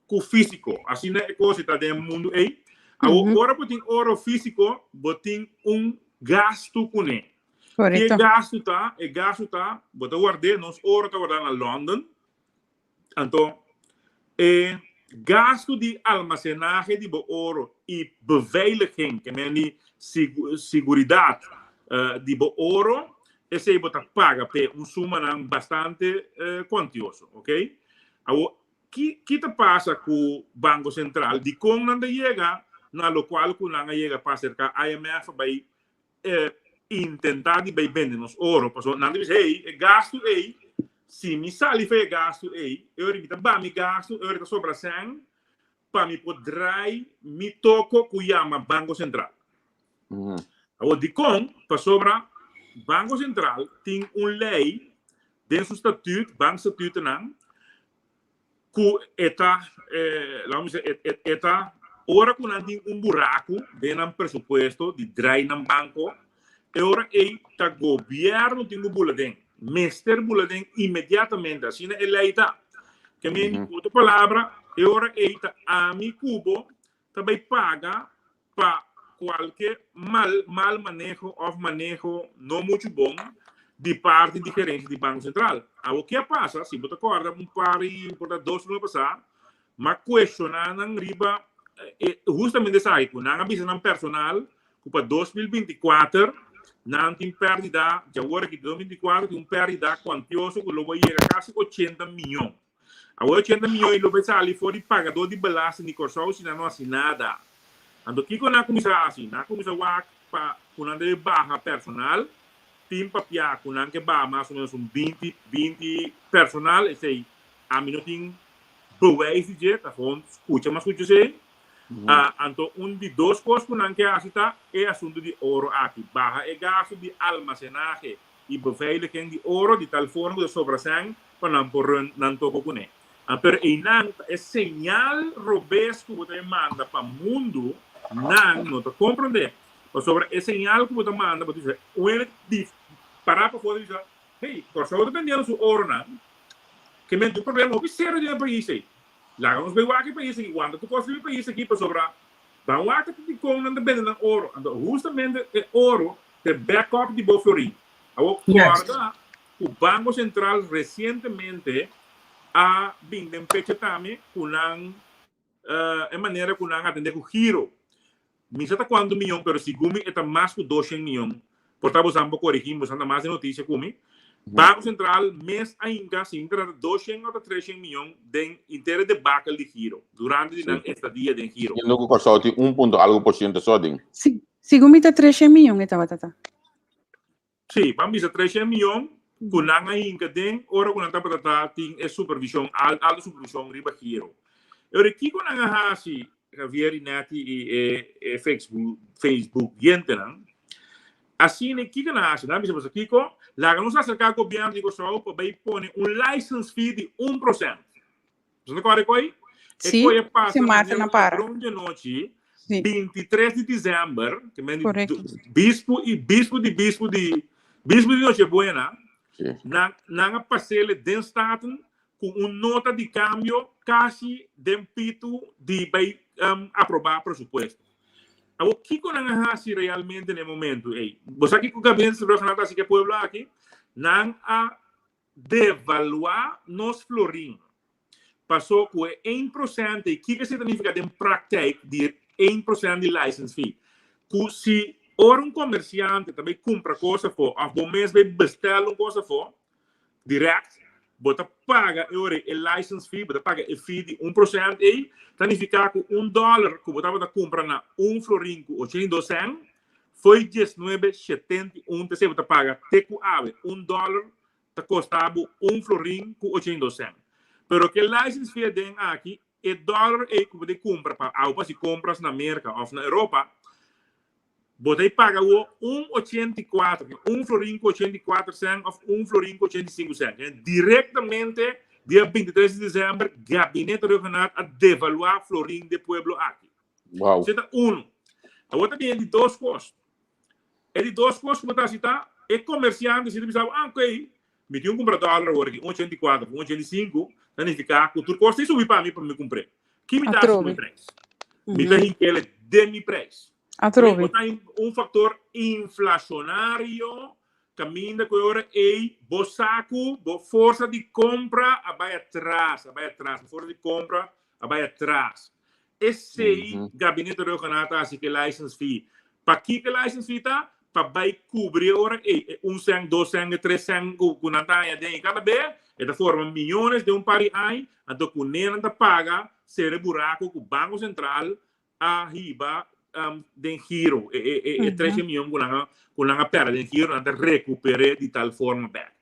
ku físiko. Asina e kos ta den e mundu ei. Awor, ora bo tin oro físiko, bo tin un gastu kuné. Ki e gastu ta? E gastu ta, bo ta ward'é, nos oro ta wardá na London. Anto, e gastu di almasenahe di bo oro i beveiliging, ke men di siguridat di bo oro, esei bo ta paga p'e un sumanan bastante kuantioso, ok? Awor, ki ki ta pasa ku Banko Sentral? Dikon nan ta yega na lokual ku nan a yega pa aserká IMF bai intentá di bai bende nos oro, pasobra nan ta bisa, hey, e gastu ei, si mi sali for e gastu ei, e ora mi ta ba mi gastu, e ora ta sobra sèn pa mi por drai mi toko ku yama Banko Sentral. Awor, dikon? Pasobra Banko Sentral tin un lei den su statut, bankstatutennan, ku e ta, laga mi bisa, e ta ora ku nan tin un buraku den nan presupuesto di drai nan banko, e ora ei ta gobièrnu tin ku bula den, mester bula den inmediatamente, asina e lei ta. Ke men, ku otro palabra, e ora ei ta ami ku bo ta bai paga pa kualke mal mal maneho òf maneho no muchu bon di parti di gerensia di Banko Sentral. Awor ke a pasa, si bo ta kòrda un par di por ta dos luna pasá, m'a kuestioná nan riba e hustamente esaki ku nan a bisa nan personal ku pa 2024 nan tin pèrdida, djawor aki 2024 tin un pèrdida kuantioso ku lo bo yega kasi 80 mion. Awor 80 mion lo bai sali for di pagadó di belasting di Kòrsou si nan no hasi nada. Anto kiko nan a kuminsá hasi? Nan a kuminsá wak pa ku nan debe baha personal. Tin papiá ku nan ke baha mas o ménos un 20, 20 personal. Esei ami no tin bewijs di dje, ta gewoon skucha m'a skucha esei. Anto un di dos kos ku nan ke hasi ta e asuntu di oro aki, baha e gastu di almasenahe i beveiliging di oro di tal forma ku ta sobra sèn pa nan por run nan toko kuné. Pero einan ta e señal robes ku bo ta e manda pa mundu, nan no ta komprondé. Pasobra e señal ku bo ta manda, bo ta bisa, un hende di pará pafó ta bisa, Hey, Kòrsou ta bendiendo su oronan, ke men tin un problema hopi serio den e pais ei. Laga nos bai wak e pais aki, wanta tur kos riba e pais aki, pasobra ban wak ta dikon nan ta bende nan oro. Anto hustamente e oro ta e backup di bo florin. Awor kòrda ku Banko Sentral resientemente a bin den pecha tambe ku nan e manera ku nan atendé ku giro. Mi sa ta kuantu miyon pero segun mi e ta mas ku doshen miyon. Por ta bosan por korigí mi, bosan ta mas den notisia ku mi. Banko Sentral mes a hinka si mi ta trata doshen òf ta treshen miyon den inter e debakel di giro durante di nan estadia den giro.
Siendo ku Kòrsou tin un punto algu por siento so den.
Si, segun mi ta treshen miyon e tabata ta.
Sí, ban bisa treshen miyon ku nan a hinka den ora ku nan tabata ta tin e supervishon, alto supervishon riba giro. E ora kiko nan a hasi, Javier i Netty i e e Facebook Facebook yentenan? Asina kiko nan a hasi? Nan a bisa boso kiko? Laga nos aserká gobièrnu di Kòrsou pa bai pone un license fee di 1%. Boso ta kòrda e koi? E
Sí,
koi a pasa
si Maarten
manera
a
un
para.
ladron di anochi,
Sí.
23 di december, ke men di
Correcto.
bispu i bispu di bispu di bispu di Nochebuena,
Sí.
nan nan a pasele den Staten ku un nota di kambio kasi den pitu di bai aprobá presupuesto. Awor kiko nan a hasi realmente na e momento ei? Bo sa kiko gabinete Rhuggenaath a hasi ku e pueblo aki? Nan a devaluá nos florin. Pasó ku e 1% ei, kiko esei ta nifiká den praktijk di e 1% di license fee? Ku si ora un komersiante ta bai kumpra kos afó òf bo mes bai bestèl un kos afó dirèkt, bo ta paga e ora ei e license fee, bo ta paga e fee di 1% ei, ta nifiká ku un dòler ku bo tabata kumpra na un florin ku 82 sèn, Fo'i 1971 te esei bo ta paga te ku awe. Un dòler ta kosta bo un florin ku 82 sènt. Pero ke license fee aden aki, e dòler ei ku bo ta kumpra pa awe pa hasi kompras na Merka òf na Europa, bo ta paga awor un 84, un florin ku 84 sènt òf un florin ku 85 sènt. Direktamente dia 23 di desèmber Gabinete Rhuggenaath a devaluá florin di e pueblo aki.
Wow.
Esei ta uno. Awor ta bin e di dos kos. E di dos kos ku bo ta hasi ta, e komersiante si ta bisa bo, ah, oké, Mi tin un kumpra dòler awor aki, un 84, un 85, ta nifiká ku tur kos tin subi pa mi pa mi kumpr'é. Ki mi ta hasi ku mi preis? Mi ta hink'el den mi preis.
Atrobe.
Bo ta un faktor inflashonario kaminda ku e ora ei bo sa ku bo forsa di kompra a bai atras, a bai atras, bo forsa di kompra a bai atras. Esei Gabinete Rhuggenaath ta hasi ku e license fee. Pakiko e license fee ta? Pa bai kubri e ora ei e un sèn, dos sèn, e tres sèn ku nan ta haña den e kada be, e ta forma miyones den un par di aña, anto ku ne nan ta paga sera e buraku ku Banko Sentral a hiba den giro. E trese miyon ku nan a pèrdè den giro, nan ta rekuper'é di tal forma bèk.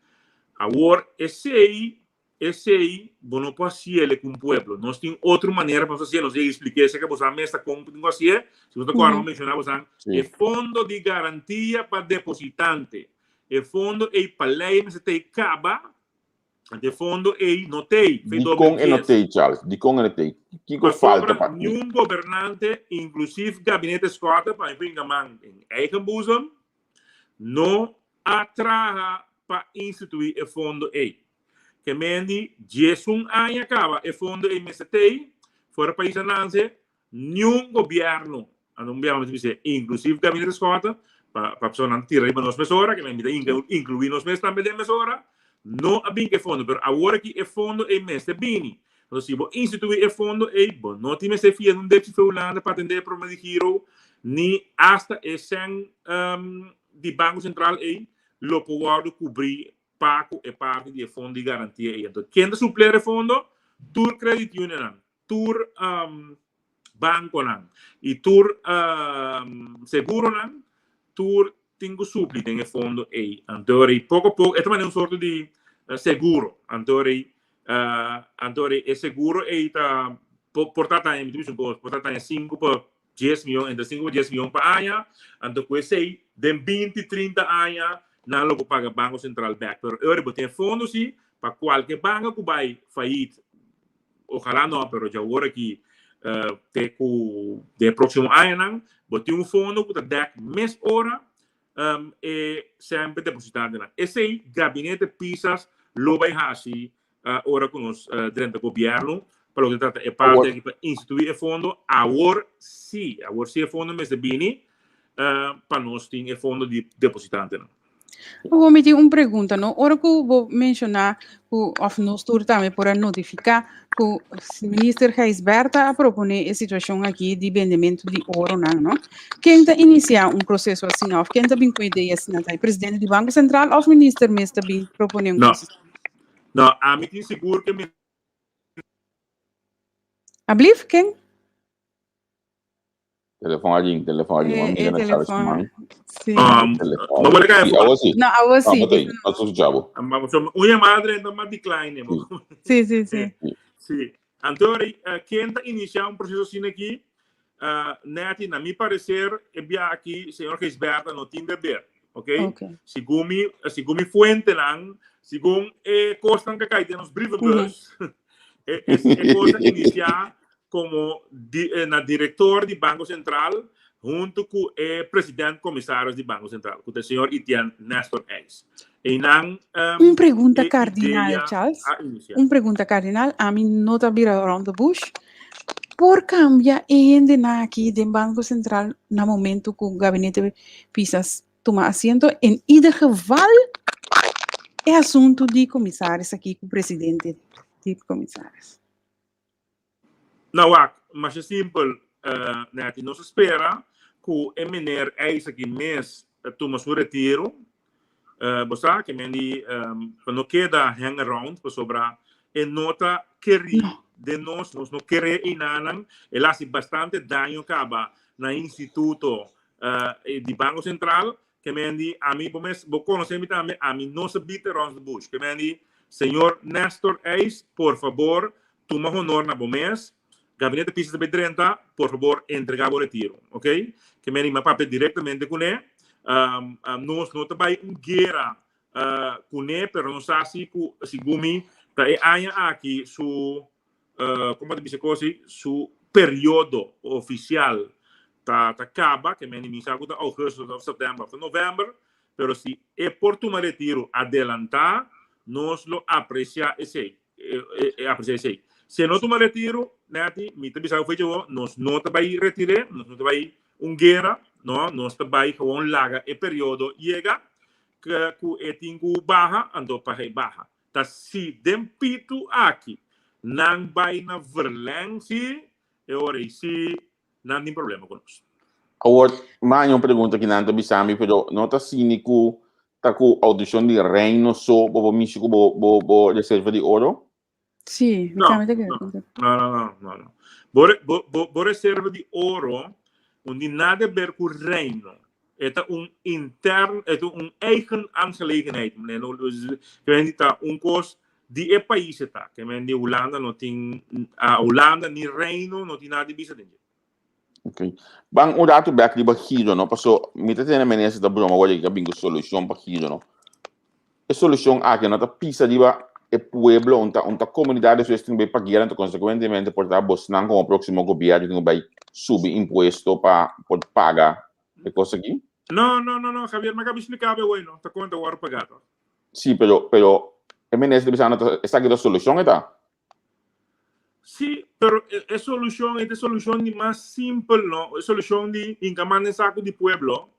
Awor esei Esei bo no por hasiel ku un pueblo. Nos tin otro manera pa nos hasiel. Nos ya expliké esei ku bosan mes ta kon tin ku hasié. Si bo ta kòrda, mi a menshoná bosan e fondo di garantia pa depositante. E fondo ei pa lei mester ta ei kaba, anto e fondo ei no ta ei. Fe
Dikon e no
2010.
ta ei, Charles? Dikon e no ta ei? Kiko falta
Pasobra
pa.
niun gobernante, inklusief gabinete Schotte, pa mi bringa man den eigen boezem, no a traha pa instituí e fondo ei. Ke mendi 11 aña kaba e fondo ei mester t'ei, fuera pais a nanse, niun gobièrnu, anto un biaha mi ta bisa inklusief gabinete Schotte, pa pa personanan tira riba nos mesora, ke mi ta inkluí nos mes tambe den mesora, no a bin ku e fondo. Pero awor aki e fondo ei mester bini. Entonces si bo instituí e fondo ei, bo no tin mester fia nun depchi fe Hulanda pa atendé e problema di giro, ni asta e sèn di Banko Sentral ei lo por wòrdu kubrí pa ku e parti di e fondo di garantia ei. Anto ken ta supler e fondo? Tur credit unionnan, tur bankonan i tur seguronan, tur tin ku supli den e fondo ei. Anto rei poko poko e ta manera un sorto di seguro. Anto rei anto rei e seguro ei ta por ta taña, mi ta bisa un kos, por ta taña sinku pa 10 miyon, entre 5 pa 10 miyon pa aña, anto ku esei den 20, 30 aña nan lo por paga Banko Sentral bek. Pero e ora bo tin e fondo si pa kualke banko ku bai fayit, ojalá no, pero dja awor aki te ku den e próksimo añanan bo tin un fondo ku ta dèk mes ora e semper depositantenan. Esei Gabinete Pisas lo bai hasi ora ku nos drenta gobièrnu pa loke ta trata e parti aki pa instituí e fondo. Awor sí, awor sí e fondo mester bini pa nos tin e fondo di depositantenan.
Awor mi tin un pregunta, no? Ora ku bo menshoná ku òf nos tur tambe por a notifiká ku Minister Gijsbertha a proponé e situashon aki di bendementu di oronan, no? Ken ta inisiá un proseso asina òf ken ta bin ku idea asina? Ta e presidente di Banko Sentral òf minister mes ta bin proponé un
No.
kos asina?
No, ami tin sigur ke mi.
Ablief, ken?
Telefon alguien, telefon alguien.
Eh,
Mami,
eh,
na Charles
telefon.
man.
Sí.
Telefon.
Ma wala kaya
Sí, awo sí.
No, awo
Ah,
sí.
botei. Nós escuchamos.
Ma so un llamada drenta ma decline.
Sí, sí, sí.
Sí. Antori, ken ta iniciá un proceso asina aki? Netty, na mi parecer, e bia aki, señor Gijsbertha no tin deber. Ok?
Ok.
Segun mi, segun mi fuentenan, segun e kosnan ku a kai den nos brievenbus, e, e, e kos a inisiá komo di, na direktor di Banko Sentral huntu ku e president komisaris di Banko Sentral, ku ta señor Etienne Nestor Eis. Einan
Un pregunta
e
cardinal,
idea
Charles.
a inisiá.
Un pregunta cardinal. Ami no ta bira around the bush. Por cambia e hendenan aki den Banco Central na momento cu Gabinete Pisas tuma asiento? En ieder geval e asunto di comisaris aki cu presidente di comisaris.
Nou wak, masha simpel, Netty. Nos a spera ku e meneer Eis aki mes tuma su retiro. Bo sa, ke men di pa no keda hang around pasobra e no ta kerí den nos, nos no keré einanan. El a hasi bastante daño kaba na instituto di Banko Sentral. Ke men di, ami bo mes, bo konosé mi tambe, ami no sa beat around the bush. Ke men di, señor Nestor Eis, por fabor, tuma honor na bo mes. Gabinete Pisas ta bay drenta, por fabor, entrega bo retiro. Ok? Ke men di, mi a papia direktamente kuné. Nos no ta bay un guera kuné, pero nos sa si ku, segun mi, ta e aña aki su como ta bisa cos ei, su periodo oficial ta ta caba, ke meni mi sa cu ta augustus of september of ta november, pero si e por tuma retiro adelanta. Nos lo apreciá esei, apreciá esei. Si e no tuma retiro, Netty, mi ta bisa bo fecha bo, nos no ta bai retir'é, nos no ta bai un guera, no, nos ta bai gewoon laga e periodo yega ku e tin ku baha, anto pa e baha. Ta si den pitu aki nan bai na verleng si, e ora ei si nan tin problema ku nos.
Awor, maña un pregunta ki nan ta bisa mi, pero no ta asina ku ta ku audishon di Reino so bo por mishi ku bo bo bo reserva di oro?
Sí, mi
No,
tambe ta kere
no,
puntra.
no, no, no, no, no. Bo, re- bo, bo, bo reserva di oro no tin nada ber ku Reino. E ta un intern, e ta un eigen aangelegenheid. Meneer, no, dus, ke men di ta un kos di e pais e ta. Ke men di Hulanda no tin, ah, Hulanda ni Reino no tin nada di bisa den dje.
Ok. Ban un rato bek riba Giro, no? Paso mi ta tene minister ta broma word a bin ku solushon pa Giro, no? E solushon aki no ta pisa riba e pueblo, un ta un ta komunidat despues tin ku bai paguera, anto konsekuentemente por ta bosnan komo próksimo gobièrnu tin ku bai subi impuesto pa por paga e kos aki?
No, no, no, no, Javier, mi a kaba explica bo awor, no? Ta kon ta wòrdu pagá, to?
Sí, pero, pero e minister ta bisando ta esaki ta solushon e ta?
Sí, pero e, e solushon e ta e solushon di mas simpel, no? E solushon di hinka man den saku di pueblo,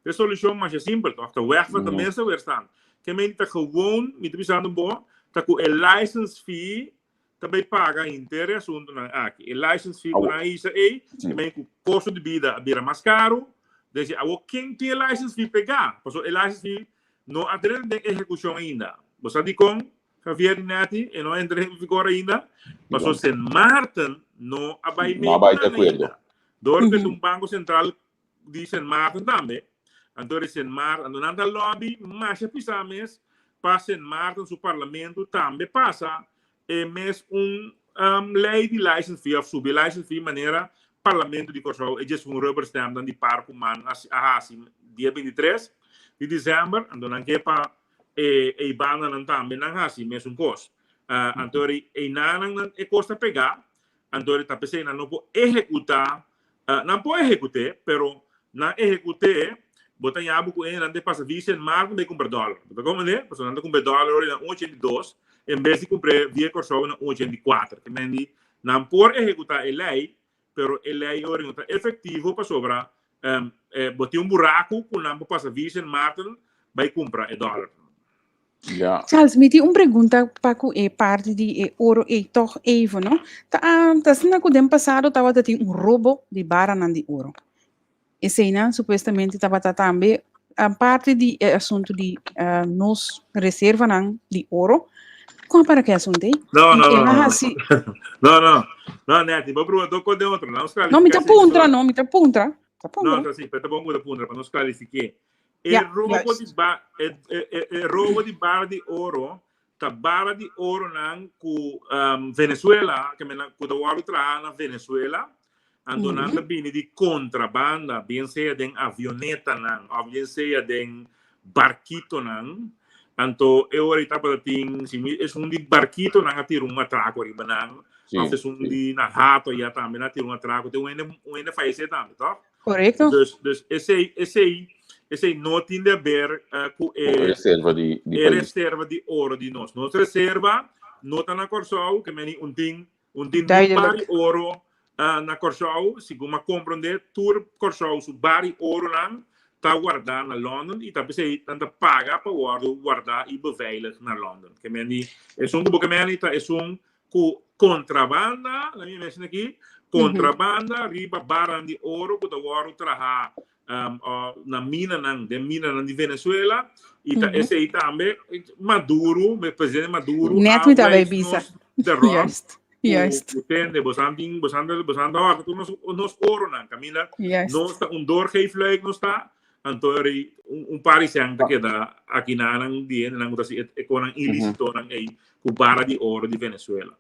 e solushon masha simpel, toch? Ta weg van de mesa weer staan. Ke men ta gewoon, mi ta bisando bo, ta ku e license fee ta bay paga henter e asuntunan aki. E license fee ku nan a hisa ei, ke men ku kosto di bida a bira mas karu, desi awor ken tin e license fee pegá? Pasobra e license fee no a drenta den ehekushon ainda. Bo sa dikon, Javier i Netty, e no a entra en vigor ainda? Pasobra Sint Maarten no a bay
No a
mee
bay
ku
di
nan
akuerdo.
ainda. Dor ku e ta un banko sentral di Sint Maarten tambe, anto di Sint Maarten, anto nan ta lobby masha pisá mes pa Sint Maarten su parlamento tambe pasa e mes un lei di license fee of subi e license fee manera parlamento di Kòrsou e djes un rubber stamp nan di par ku man a hasi dia 23 di december, anto nan ke pa e e bandanan tambe nan hasi mesun kos. Anto einan nan e kos ta pegá, anto ta p'esei nan no por ehekutá. Nan por ehekut'é, pero nan ehekut'é, bo ta yabu ku nan ta pasa via Sint Maarten bai kumpra dòler. Bo ta komprendé? Pasobra nan ta kumpra e dòler ora na un 82 en bes di kumpr'é via Kòrsou na un 84. Te men di nan por ehekutá e lei, pero e lei ora no ta efektivo pasobra bo tin un buraku ku nan por pasa via Sint Maarten bai kumpra e dòler.
Ja.
Charles, mi tin un pregunta pa ku e parti di e oro ei tòg even, no? Ta ta asina ku den pasado tabata tin un robo di baranan di oro. Eseinan supuestamente tabata tambe parti di e asuntu di nos reservanan di oro. Kon a para ku e asuntu ei?
No,
I
no,
el
no,
a
no.
hasi.
No, no. No, Netty, bo pregunta dos kos den otro. Nos
No, mi
klarifiká
ta
esei
puntra,
mesora.
no, mi ta puntra. Ta
No,
puntra.
ta si, pero ta bon ku ta puntra pa nos klarifiké. E
Ja,
robo di
juist.
ba, e, e, e, e robo di bara di oro ta bara di oronan ku um, Venezuela, ke men ku ta wòrdu traha na Venezuela, anto nan ta bini di kontrabanda, bien sea den avionetanan òf bien sea den barkitonan. Anto e ora ei tabata tin, si mi esun di barkitonan a tira un atrako riba nan,
Sí,
òf esun
sí.
di na Hato ya tambe nan a tira un atrako, tin un hende un hende fayesé tambe, tòg?
Correcto.
Dus, dus esei, esei, esei no tin de haber uh, ku
Ku
e,
reserva di, di
e
país.
reserva di oro di nos. Nos reserva no ta na Kòrsou, ke meni un tin, un tin ni
Duidelijk.
bari oro uh, na Kòrsou, segun a komprondé, tur Kòrsou su bari oronan ta guardá na London i ta p'esei nan ta paga pa wòrdu guardá i beveilig na London. Ke meni, esun ku bo ke meni ta esun ku kontrabanda, laat mi menshona aki, kontrabanda riba barran di oro ku ta wòrdu traha na minanan, den minanan di Venezuela, i ta esei tambe Maduro, presidente Maduro
Net
a
mi tabata
wijs
bisa.
nos de ròk
Juist, juist.
ku tende, bosan tin, bosan ta, bosan ta hòrta tur nos, nos oronan, kaminda
Juist.
nos ta un doorgeefluik nos ta, Anto eri un, un par di sèn ta keda aki nanan di hendenan ku ta hasi e, e konan ilísitonan ei ku bara di oro di Venezuela.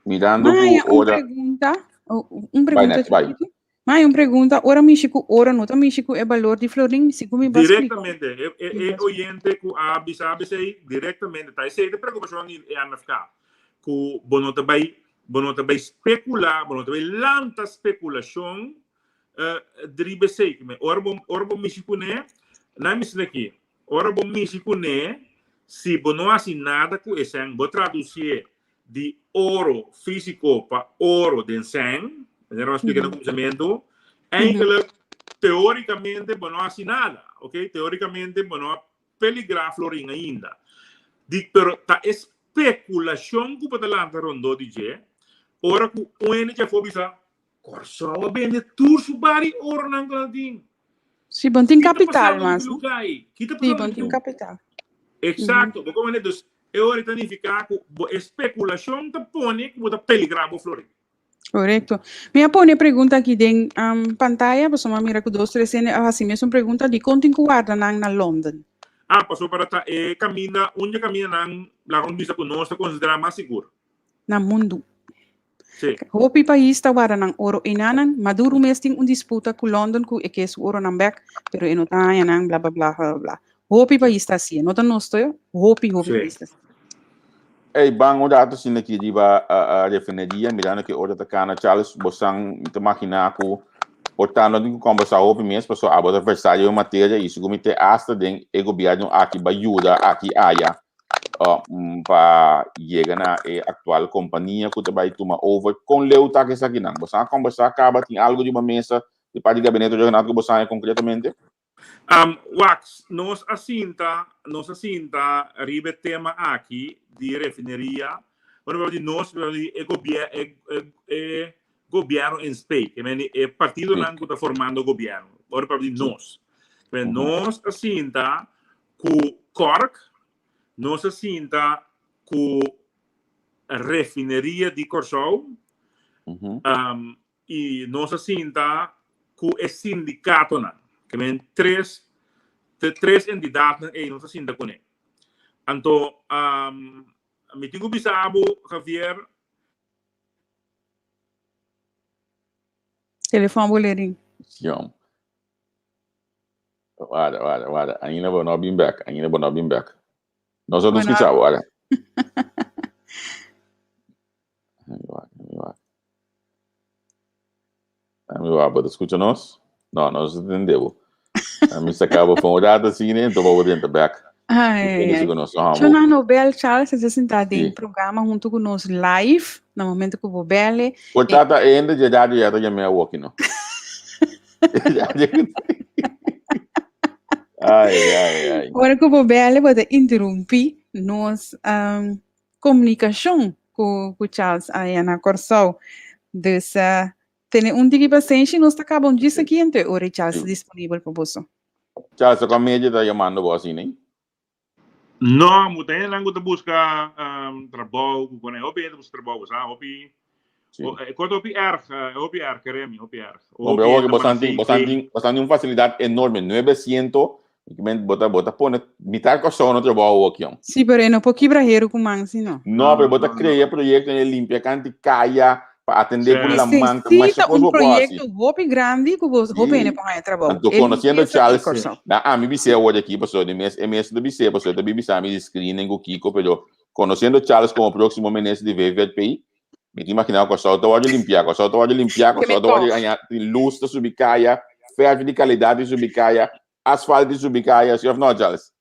Mirando ku
Maya, un
ora.
pregunta, oh, un
Bai
pregunta
Net, bai.
chikitu. Maya, un pregunta, ora mishi ku oro no ta mishi ku e balor di florin, segun mi bo a splika.
Direktamente, e, e,
Mi
e
bo a splika.
oyente ku a bisa esei, direktamente, ta esei ta preokupashon di e MFK, ku bo no ta bai, bo no ta bai spekulá, bo no ta bai lanta spekulashon Driba esei. Ora bo, ora bo mishi kuné, nan mishi aki. Ora bo mishi kuné, Si bo no hasi nada ku e sèn, bo tradusié di oro físiko pa oro den sèn, manera mi a splika na kuminsamentu, eigenlijk teórikamente bo no hasi nada, ok? Teórikamente bo no a peligrá florin ainda. Di, pero ta e spekulashon ku bo ta lanta rondó di dje, ora ku un hende dje afó bisa, Kòrsou a bende tur su bari oronan ku nan tin.
Sí, bo no tin kapital mas. Sí, bo no tin kapital.
Exacto, bo komprende? Dus e ora ta nifiká ku bo espekulashon ta pone ku bo ta peligrá bo florin.
Korekto. Mi a pone e pregunta aki den pantaya, pasobra mi a mira ku dos tres hende a hasi mesun pregunta, dikon tin ku warda nan na London?
Ah, pasobra ta e kaminda, un di e kamindanan, laga nos bisa ku nos ta konsiderá mas sigur.
Na mundu. Sí. Hopi pais ta warda nan oro enanan. Maduro mes tin un disputa ku London ku e ke su oronan bek, pero e no ta haña nan, bla bla bla bla bla. Hopi pais ta hasié, no ta nos to, hopi hopi pais ta hasié.
Ey, ban un rato asina aki riba refineria, mirando ke ora ta kana, Charles, bosan, mi ta maginá ku por ta no tin ku kombersá hopi mes, pasobra abo ta versá den e materia i sigur mi te asta den e gobièrnu aki bai yuda aki aya. pa yega na e aktual kompania ku ta bai tuma over. Kon leu ta ku esakinan? Boso a kombersá kaba? Tin algu riba mesa di parti di gabinete regional ku boso haña konkretamente?
Wak, nos a sinta, nos a sinta riba e tema aki di refineria. Ora mi papia di nos, mi papia di e gobier, e, e, e gobièrnu en spe, ke men e partidonan ku ta formando gobièrnu. Ora mi papia di nos. Ke men nos a sinta Ku Cork nos a sinta ku Refineria di Kòrsou i nos a sinta ku e sindikatonan. Ke men tres tres entidatnan ei nos a sinta kuné. Anto mi tin ku bisa bo Javier.
Telefòn bolerin.
Siom. Wara, wara, wara. Ainda bo no bin bek. Ainda bo no bin bek. Nos a escucha bo, wara. Ami wa, bo ta escucha nos? No, nos no ta tende bo. Ami saca bo for un rato asina, enton bo drenta bek.
Ai, ai. Shona Nobel Charles a sinta den programa hunto cu nos live na momento cu bo bele.
Por tata ende dje radio ya ta yamé awoki no. Ai, ai, ai.
Ora cu bo bele bo ta interrumpi nos um, comunicacion cu, cu Charles aya na Corsou. Dus uh, tene un tiki pasenshi, nos ta caba un djis aki ento e ora Charles disponibel pa boso.
Charles, ta media ta yamando bo asina, eh?
No, mu ta hendenan ku ta buska trabou, ku koné hopi hende ta buska trabou, bo sa, hopi, e kos ta hopi erg, e hopi erg, kere mi, hopi erg.
Hombre, hopi bosan tin, bosan tin, bosan tin un fasilidat enorme, nuebesiento, bo ta, bo ta pone mitar Kòrsou na trabou awor kion.
Sí, pero e no por kibra heru ku man, si no.
No, pero bo ta krea proyekto en limpia kanti kaya, pa atendé ku laman, ta
masha kos bo por hasi. Esei ta un proyekto hopi grandi ku bo hopi hende por haña trabou.
Anto konosiendo Charles, na ami bis'é awor aki pasobra di mes e mes ta bis'é pasobra e ta bin bisa mi di screening ku kiko, pero konosiendo Charles komo próksimo minister di VVP, mi ta imaginá ku Kòrsou ta wòrdu limpiá, Kòrsou ta wòrdu limpiá, Kòrsou ta wòrdu haña tin lus ta subi kaya, fèrf di kalidat ta subi kaya, asfalt ta subi kaya, si òf no Charles?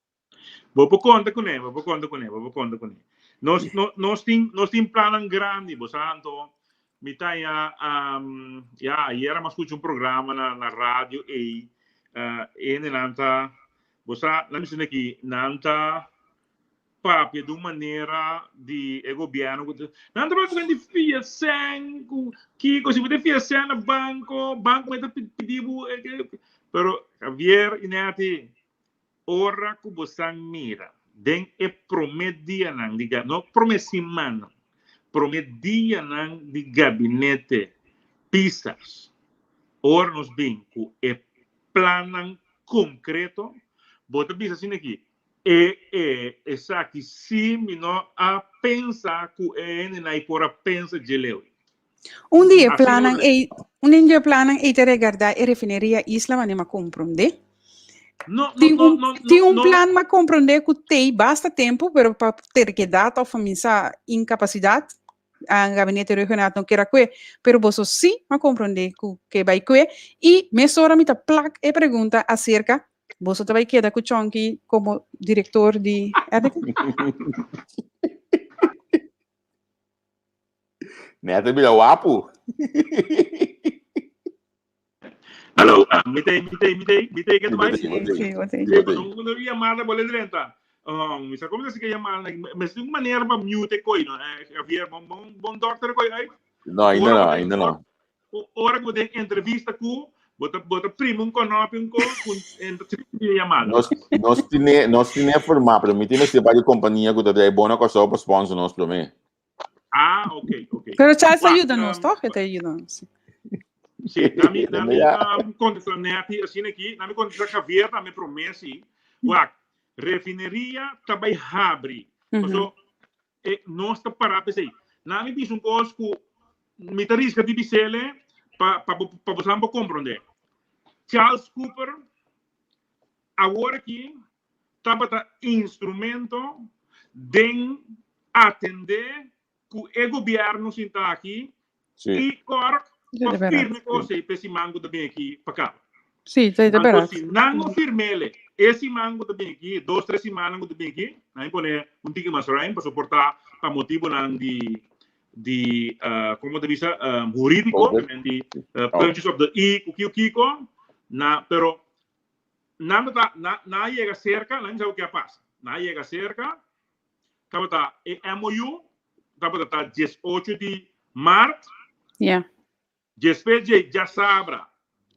Bo por konta kuné, bo por konta kuné, bo por konta kuné. Nos, no, nos tin, nos tin plannan grandi, bo sa, anto mi ta ya, um, ya, ayera mi a skucha un programa na, na radio ei, uh, hendenan ta, bo sa, nan mi sinti aki, nan ta papia di un manera di e gobièrnu ku ta, nan ta papia di fia sèn ku kiko, si bo ta fia sèn na banko, banko mester pidi bo, pero Javier i Netty, Ora ku bosan mira den e promé dianan di no promé simannan, promé dianan di gabinete Pisas, ora nos bin ku e plannan konkreto, bo ta bisa asina aki, E e esaki sí mi no a pensa ku e hendenan ei por a pensa dje leu.
Un di e plannan ei, un di e plannan ei ta regardá e refineria Isla manera mi a komprondé.
No, no,
Tin
no,
un,
no,
tin un
no.
plan mi a komprondé ku t'ei basta tempu, pero pa terkedat òf pa mi sa inkapasidat, a gabinete regional no kier a kue. Pero boso sí mi a komprondé ku ke bai kue. I mesora mi ta plak e pregunta aserka. Boso ta bai keda ku Chonky komo direktor di RDK?
Net a bira wapu.
Hallo, ah, mi te, mi te, mi te, mi te, que tu
Mi
vai?
te, mi te.
Sí, bo te.
Sí, pero no llamada bole drenta. Um, mi sa como se que llamada, me es un manera pa mute coi, no? Eh, Javier, bon, bon, bon doctor coi, ay.
No, ainda no, ainda no.
Ora ku den entrevista ku, bo ta, bo ta prima un konopi un ko, ku entra tri llamada.
Nos, nos tiene, nos tiene forma, pero mi tiene mester varios compañía ku ta trae bona Kòrsou pa sponsor nos promé.
Ah, ok, ok.
Pero Charles ta
Wak,
yuda nos, toch? E ta yuda nos.
Sí, nami, nami
Ja.
contesta Netty asina aki, nami contesta Javier tambe promé sí. Wak, refineria ta bai habri. Paso, e nos ta pará p'esei. Nami bisa un kos ku mi ta riska di bisele pa pa bo pa bosan por komprondé. Charles Cooper awor aki tabata instrumento den atendé ku e gobièrnu sinta aki
Sí.
i kòrk
Sí,
pa
de bèrdat.
firme kos ei p'e siman ku ta bin aki pa kaba.
Sí, ta de
Anto
bèrdat.
si nan no firm'ele e siman ku ta bin aki, dos tres simannan ku ta bin aki, nan pone un tiki mas ruim pasobra por ta pa motibunan di di komo ta bisa hurídiko,
Covid.
di punches of the i ku kiko kiko, na pero nan ta nan nan a yega serka, nan sa ke a pasa. Nan a yega serka, tabata e MOU tabata ta 18 di maart.
Ja.
Despues dje djasabra,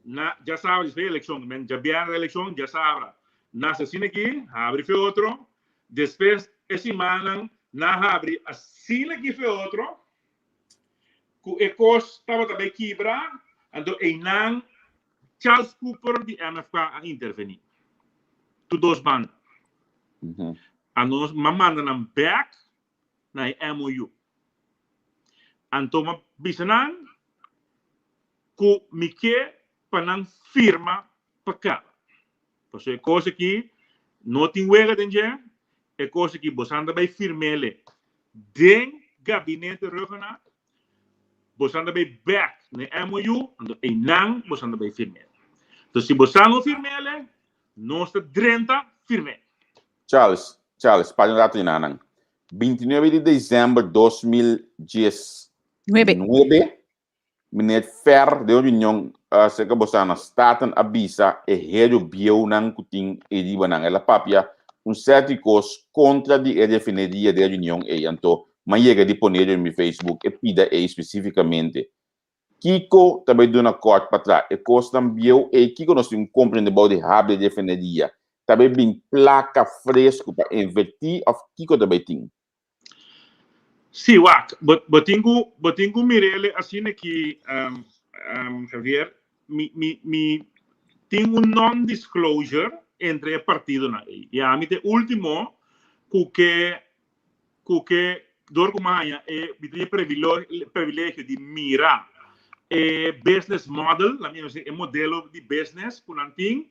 na djasabra despues di elekshon, men djabièrnè di elekshon, djasabra, nan hasi asina aki, habri fe otro, despues e simannan nan habri asina aki fe otro, ku e kos tabata bai kibra, anto einan Charles Cooper di MFK a intervení. Tur dos banda. Anto m'a manda nan bèk na e MOU. Anto m'a bisa nan ku mi ke pa nan firma pa kaba. Pasobra e kos aki no tin wega den dje, e kos aki bosan ta bai firm'ele den gabinete Rhuggenaath, bosan ta bai bek na e MOU, anto einan bosan ta bai firm'ele. Entonces si bosan no firm'ele, nos ta drenta firm'e.
Charles, Charles, para un rato nan. 29 di december 2019,
Nuebe.
Meneer Fer den un reunion cerca boso na Staten a bisa e heru bieunan cu tin ei riba nan. El a papia un certi cos contra di e refineria den reunion ei. Anto m'a yega di pone riba mi Facebook e pida ei specificamente. Kico ta bay duna kort pa tra e cosnan bieu ei? Kico nos tin comprende bao di habri refineria? Ta bay bin placa fresco pa inverti of kico ta bay tin?
Sí, wak, bo, bo tin ku, bo tin ku mirele asina ki, um, um, Javier, mi, mi, mi tin un non-disclosure entre e partidonan ei. I ami ta e último ku ke, ku ke, dor ku mi haña e, mi tin e privilegio di mira e business model, laat mi bisa e modelo di business ku nan tin,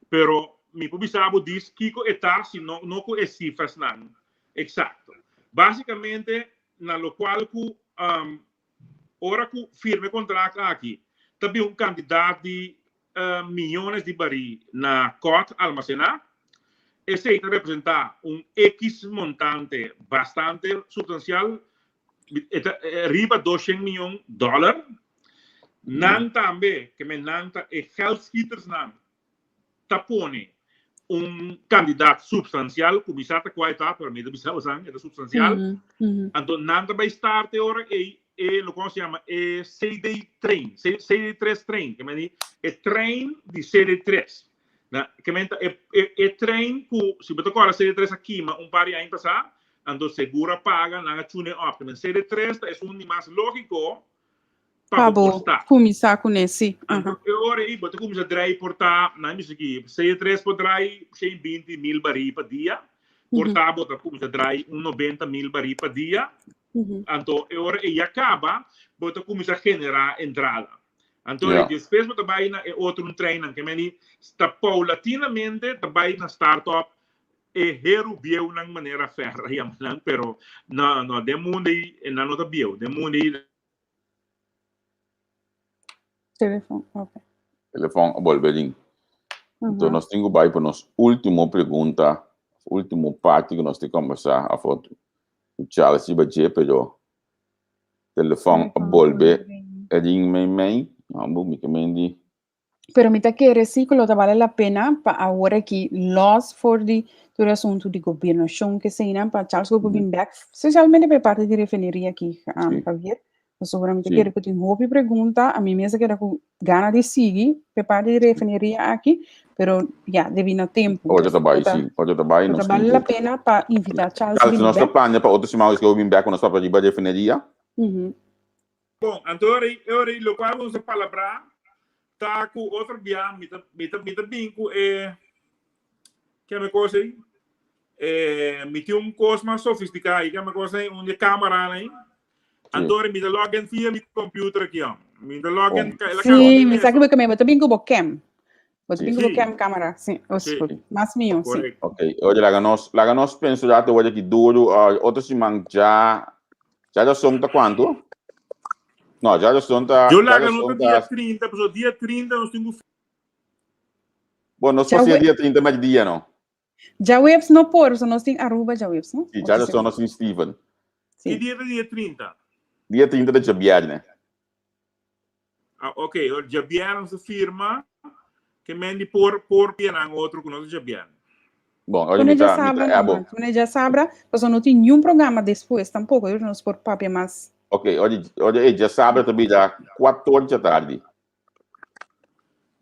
pero mi por bisa bo dis kiko e ta, si no, no ku e sifrasnan Exacto. Basicamente na locual cu ora cu firma e contract aki ta bin un cantidad di miyones di bari na cot almacena, esey ta representa un X montante bastante substancial, e ta riba doshen miyon dollar. Nan tambe, ke men nan ta e geldschietersnan ta pone un kandidaat substansial, ku mi sa ta kua e ta, pero mi ta bisa bosan, e ta substansial. Anto nan ta bai start e ora ei e loke nos yama e CD train, CD3 train, ke men di e train di CD3. Na, ke men ta e, e, e train ku si bo ta kòrda CD3 a kima un par di aña pasá, anto seguro a paga, nan a tune op. Ke men CD3 ta esun di mas lógiko
Pa bo kuminsá kuné, sí.
Anto e ora ei bo ta kuminsá drai por ta, nan bisa ki C3 por drai 120 mil barí pa dia, por ta bo ta kuminsá drai un 90 mil barí pa dia. Anto e ora ei ya kaba, bo ta kuminsá generá entrada. Anto e despues bo ta bai na e otro treinnan, ke meni ta paulatinamente ta bai na start up e heru bieunan manera Fer a yama nan, pero no, no, den mundo ei nan no ta bieu, den mundo ei
Telefon, ok.
Telefon a bolbe ring. Anto nos tin ku bai pa nos último pregunta, último parti ku nos tin kombersá afo ku Charles riba dje, pero telefòn a bolbe ring mei mei. Ambo mi ke men di.
Pero mi ta kere sí ku lo ta bale la pena pa awor aki los for di tur e asuntu di gobernashon ke eseinan pa Charles ku por bin bèk, spesialmente pa e parti di refineria aki, Javier. Pasobra mi ta kere ku tin hopi pregunta, ami mes a keda ku gana di sigui p'e parti di refineria aki, pero ya, debí na tempu.
Otro ta bai, si. Otro ta bai,
nos
nos
ta
tin
bale la
ku.
pena pa invitá Charles
Charles,
bini
nos ta
bèk.
plania pa otro siman esaki bo bin bèk ku nos papia riba refineria.
Bon, anto ora ei, ora ei lokual nos a palabrá ta ku otro bia mi ta, mi ta, mi ta bin ku e, keme kos ei? E, mi tin un kos mas sofistiká ei, keme kos ei? Un di e kameranan ei. Anto ora mi ta login via mi computer aki, hom. Mi ta login,
Bom.
el a
Sí,
caba
mi sa
mes.
que bo kame, bo ta bin ku bo cam. Bo ta
Sí.
bin ku bo
Sí.
cam camera, sí. O
Sí.
mas mio, sí.
Correcto.
Ok, oye, laga nos, laga nos pensa un rato oye ki duro, otro siman ja, ja djason ta cuanto? No, ja djason ta,
Yo
ja
laga no
djason
ta dia
ta,
30, paso dia 30 nos tin ku
bueno, nos
Ja
pasia
we-
dia 30 medidia, no?
Djaweps no por, so nos tin Aruba djaweps, no?
Sí,
Otro
djason
siman.
nos tin Steven.
Sí.
Ki dia ta dia 30?
Dia 30 ta djabierne.
Ah, ok, ora djabièrnè nos ta firma ke men di por por pianan otro ku no ta djabièrnè.
Bon, ora
Pone
mi ta, mi ta
djasabra
abo.
numa, pone djasabra, pasobra no tin niun programa despues tampoko, dus nos por papia mas.
Ok, ora, ora e djasabra ta bira kuator djatardi.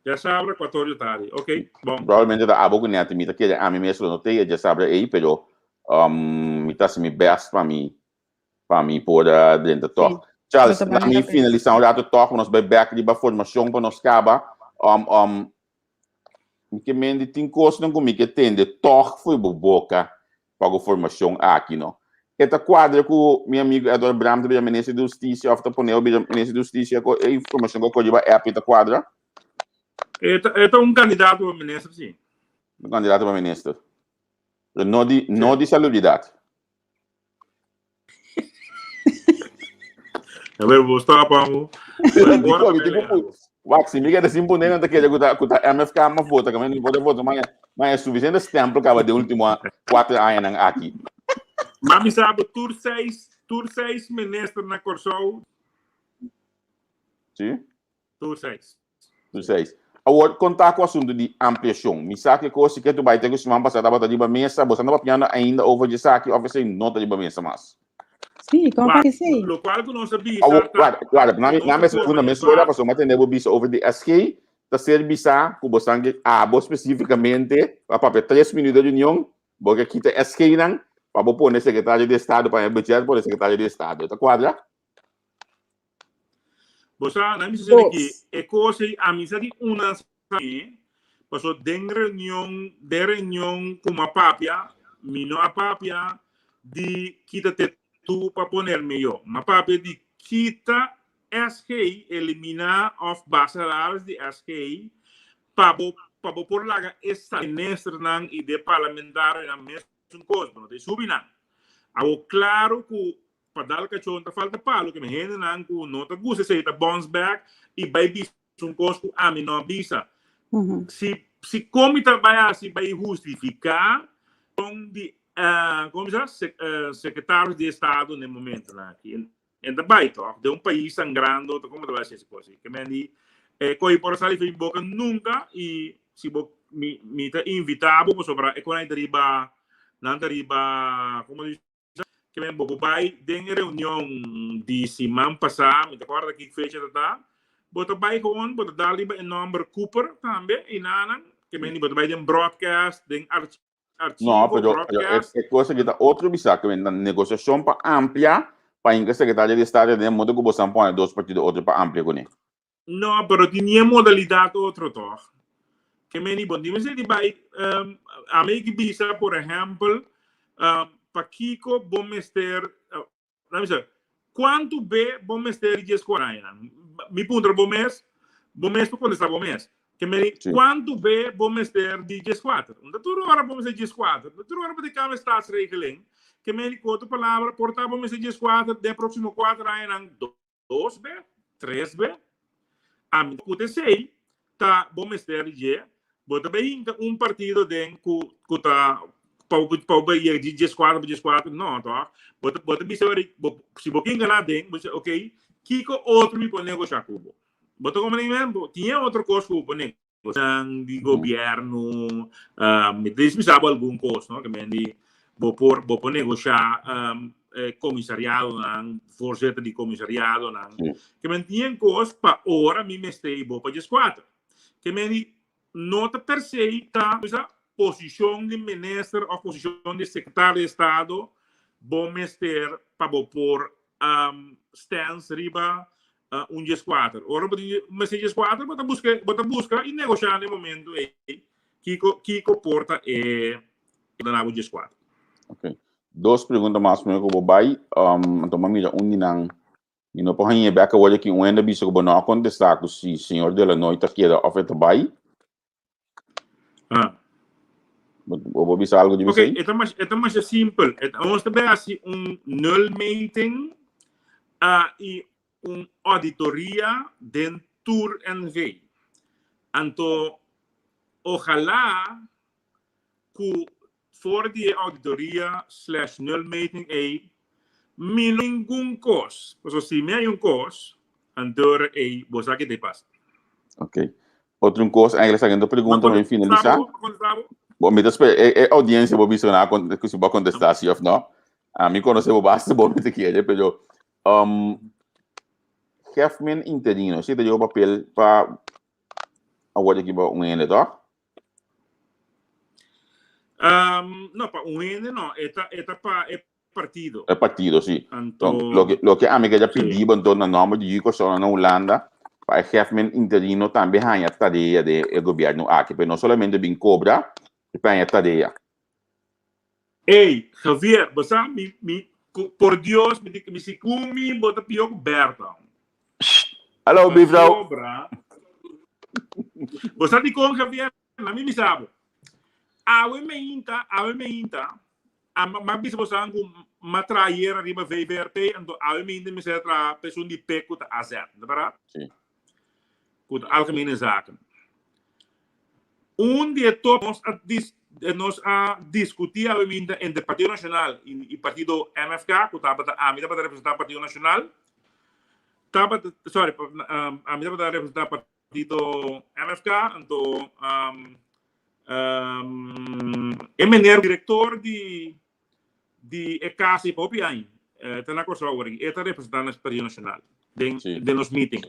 Djasabra kuator djatardi, ok, bon.
Probablemente ta abo ku nèt, mi ta kere ami mes lo no ta e djasabra ei, pero mi ta hasi mi bèst pa mi pa mi por drenta tòg.
Sí,
Charles,
bo ta
na
bale
mi
la pena.
finalisá un rato tòg, nos bai bèk riba formashon pa nos kaba. Mi ke mende tin kosnan ku mi ke tende tòg fo'i bo boka pa ku formashon aki, no. E ta kuadra ku mi amigu Edward Bram ta bira minister di hustisia òf ta pone bo bira minister di hustisia ku e informashon ku a kore riba app i ta kuadra?
E ta, e ta un kandidato pa minister, sí.
Un kandidato pa minister. Pero no di, no di salubridat.
A ver, bo stop amo.
Dico, mi tipo pu- Wak, si mi keda sin poner, nan ta kere ku ta, ku ta MFK ma vota, kami no importa vota, ma ma e suficiente stempel kaba de último 4 añanan aki.
Ma mi sabe tur seis minister na Kòrsou.
Sí?
Tur seis.
Tur seis. Awor, konta ku asuntu di ampliashon. Mi sa ke kos si ke tu bai te ku siman pasá tabata riba mesa. Bo sa no papiando ainda over dje esaki òf esei no ta riba mesa mas?
Sí, kon
Wak,
pa esei?
lokual ku nos a bisa
Awor,
ta
warda, warda.
ku
Na mi,
nos
na
a
mes
forma
segunda
e
mesora,
base.
pasobra mi a tende bo bisa over di SG, ta ser bisá ku bo san ke abo spesífikamente a papia tres minuut de reunion, bo ke kita SG-nan pa bo pone sekretario di estado, pa e budget pone sekretario di estado. Ta kuadra?
Bo sa, na mi sa ki
Dos.
e kos ei a mi sa di una sa mi, paso den reunion, den reunion ku m'a papia, mi no a papia di kita te tu pa ponerme yo. M'a papia di kita SG, eliminá òf basa salaris di SG pa bo pa bo por laga e ministernan i de parlamentarionan mesun kos, bo no ta e subi nan. Awor klaro ku Pa dal kachon ta falta palo ke hendenan ku no ta gusta esei ta bounce back i bai bisa un kos ku ami no a bisa. Si si kon mi ta bai hasi bai hustifiká kon di kon mi sa sekretario di estado na e momentonan aki. En ta bai tòg den un pais sangrando ta kon bo ta bai hasi ese kos ei. Ke men di e kos por a sali for mi boka nunka i si bo mi mi ta invitá bo pasobra e kon ei ta riba nan ta riba komo di Ke men bo por bai den e reunion di siman pasá, mi ta kòrda ki fecha ta ta, bo ta bai gewoon, bo ta dal riba e nòmber Cooper tambe, i nanan, ke men bo ta bai den broadcast, den archivo
No, pero, pero e,
broadcast.
e cosa ki ta otro bisa, ke men ta negosiashon pa amplia, pa hinka sekretario di estado den modo ku bo san pone dos partido otro pa amplia kuné.
No, pero tin e modalidad otro toch. Ke meni bon di mester di bai ami ki bisa por ehempel pakiko bo mester laat me bisa kuantu be bo mester di djes kuaña. Mi puntra bo mes, bo mes por kontesta bo mes. Ke meni kuantu be bo mester di djes kuater. No ta tur ora bo mester djes kuater, no tur ora bo ta kambia staatsregeling. Ke meni ku otro palabra por ta bo mester djes kuater den proksimo kuater añanan Dos be, tres be. Ami ku ta esei ta bo mester dje. Bo ta bay hinka un partido den ku ku ta pa pa bo yega di 14 pa 14 no toch? Bo ta bo ta bisa ori bo si bo kin gana den bo bisa ok kiko otro mi por negosha ku bo. Bo ta komprende men? Bo tin e otro kos ku bo por negosha di gobierno mi ta bisa bo algun kos no ke men di bo por bo por negosha e komisariadonan voorzitter di komisariadonan ke men tin e kos pa ora mi mester bo pa 14. Ke men di no ta per se ta bisa posishon di minister of posishon di sekretario di estado bo mester pa bo por stens riba un 14. Ora bo tin mester 14 bo ta buska bo ta buska i negoshá na e momento ei kiko kiko por ta e duna bo 14.
Ok. Dos pregunta mas prome ku bo bai. Anto mi a mira un di nan Mi no por hañ'é bek awor aki un hende a bisa ku bo no a kontestá ku si señor Delanoy ta keda òf e ta bai.
Ah.
Bo por bisa algu di
Ok,
esei?
e ta mas, e ta masha simpel. E ta, nos ta bai hasi un nulmeting ah, i un auditoria den tur NV. Anto, ojalá ku for di e auditoria slash nulmeting ei mi no ningun kos, pasobra si mi hay un kos, anto ei bo sa ke ta pasa.
Ok. Otro un kos, eigenlijk sa kendo pregunta,
Ma
mi finalisa.
kontesta bo?
Bo mi ta spera e, e audiencia bo bisa na kon si bo kontesta si of no. A mi konoce bo basta bo mi te kere, pero um, Hefman interino, si ta yo papel pa awor aki pa un hende, toch?
Um, no, pa un hende no, e ta, e ta pa e partido.
E partido, sí.
Anto,
Então, loke, loke ami ke ja
sí.
pidi bo enton na nomber di Yuko Sona na Hulanda, pa e hefmen interino tambe haña tarea de e gobierno aki, pero no solamente bin cobra, pa haña tarea.
Ey, Javier, bo sa, mi, mi, ku, por Dios, mi, mi si ku mi, bo ta pió ku Berta.
Hallo, buurvrouw.
Pasobra, bo sa dikon, Javier? Na mi bisa bo. Awe meinta, awe meinta, a ma, ma bisa bo san ku ma traha ayer ariba VVRP, anto awe meinta mi sa traha pesun di P ku ta AZ, no ta berdad?
Sí.
Ku ta Algemene Zaken. Un di e top nos a dis nos a diskutí awe-minta entre Partido Nashonal i Partido MFK, ku tabata ami tabata representá Partido Nashonal, tabata sorry ami tabata representá Partido MFK, anto e meneer direktor di di e kas ei pa hopi aña ta na Kòrsou awor aki, e ta representá nos Partido Nashonal den
Sí.
den nos meeting.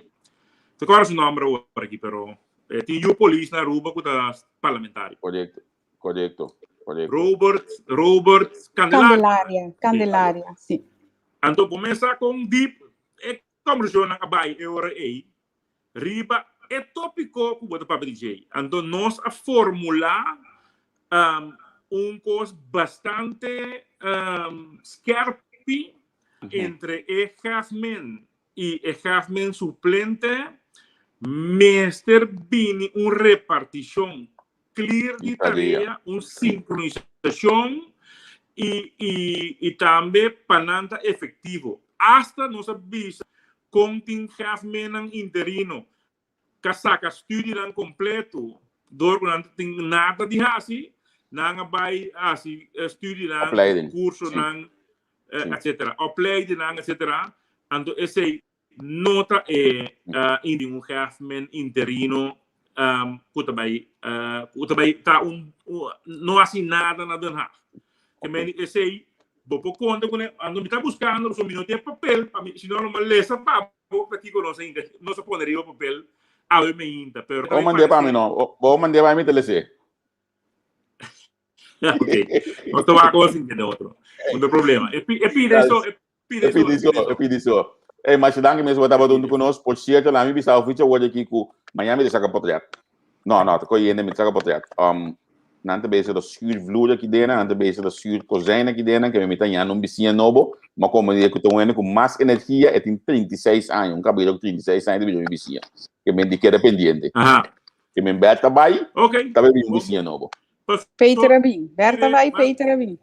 Te kòrda su nòmber awor aki, pero e tin yu polis na Aruba ku ta parlamentario.
Korekto, korekto, korekto.
Robert, Robert Candelaria.
Candelaria, Candelaria, sí.
Anto bo mes sa kon diep e kòmbersashonnan a bai e ora ei riba e tópiko ku bo ta papia di djei. Anto nos a formulá un kos bastante skèrpi entre e hefmen i e hefmen suplente mester bini un repartishon clear di tarea, un sincronisacion y y y tambe pa nan ta efectivo. Hasta nos a bisa con tin jefmennan interino ca saca studienan completo door cu nan ta tin nada di haci, nan a bay haci studienan,
Opleiding.
cursonan, etcetera, opleidingnan, etcetera. Anto esey No ta e di un hefmen interino ku ta bai ku ta bai ta un no hasi nada na Den Haag. Ke men esei bo por konta kuné anto mi ta buskando pasobra mi no tin e papel pa mi si no lo mi a lesa pa bo pa kiko nos a hinka nos a pone riba papel awe meinta pero
Bo mand'é pa mi no bo mand'é pa mi ta les'é.
Ok nos ta wak awo sin kende otro no ta problema e pide eso e
E pidi so, e pidi so. Ey, masha danki mes bo tabata huntu ku nos. Por cierto, laat mi bisa oficio awor aki ku mañana mi ta saka potret. No, no, ta koyende mi ta saka potret. Um, nan ta bezig ta schuur vloer aki dena, nan ta bezig ta schuur kozijn aki dena, ke mi ta ñando un bisiña nobo, ma komo di ku ta un hende ku mas energia, e tin 36 aña, un kabero ku 36 aña ta bira mi bisiña. Ke men di keda pendiente.
Aha.
Ke men Berta bai,
Ok.
ta bai bira un bisiña nobo.
Peter a bin. Berta bai, Peter a bin.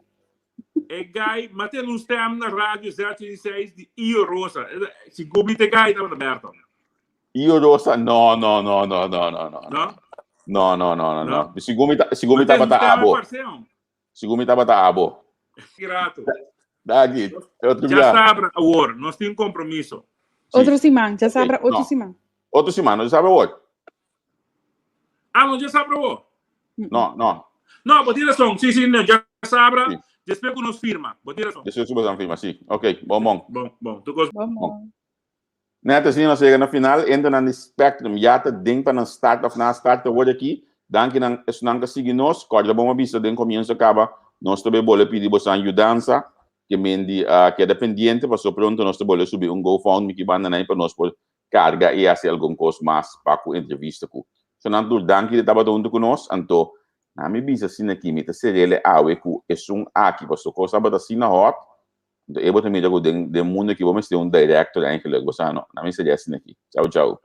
E guy, ma ten un stem na radio Z86 di Io Rosa. Si gubi te guy tabata Berto.
Io Rosa, no, no, no, no, no, no, no.
No?
No, no, no, no, no. Sigun mi ta, sigun mi tabata abo. Sigun mi tabata abo.
Grato.
Dagi, otro
Ya sabra awor, nos tin compromiso.
Otro siman, ya sabra otro siman.
Otro siman, no ya sabra awor.
Ah, no ya sabra awor.
No, no.
No, bo tin razón. Sí, sí, no, ya sabra. Sí. Después que nos firma. Bo tin razón.
Después que nos firma, sí. Ok, bon, bon.
Bon, bon. Tu cos...
Bon, bon.
Net asina nos a yega na final, entra nan di Spectrum ya ta den pa nan start of na start awor aki. Danki nan esunnan ka sigui nos. Kòrda bon a bisa den komienso kaba nos ta bay bole pidi bosan yudansa ke men di keda pendiente paso pronto nos ta bole subi un GoFundMe ki banda nan pa nos por karga i hasi algun kos mas pa ku entrevista ku esunnan tur. Danki di tabata huntu ku nos. Anto na mi bisa asina aki mi ta serele awe ku esun aki paso kos tabata asina hot. Anto e bo ta mira ku den den mundo aki bo mester un director eigenlijk, bo sa no. Na mi seria asina aki. Chau chau.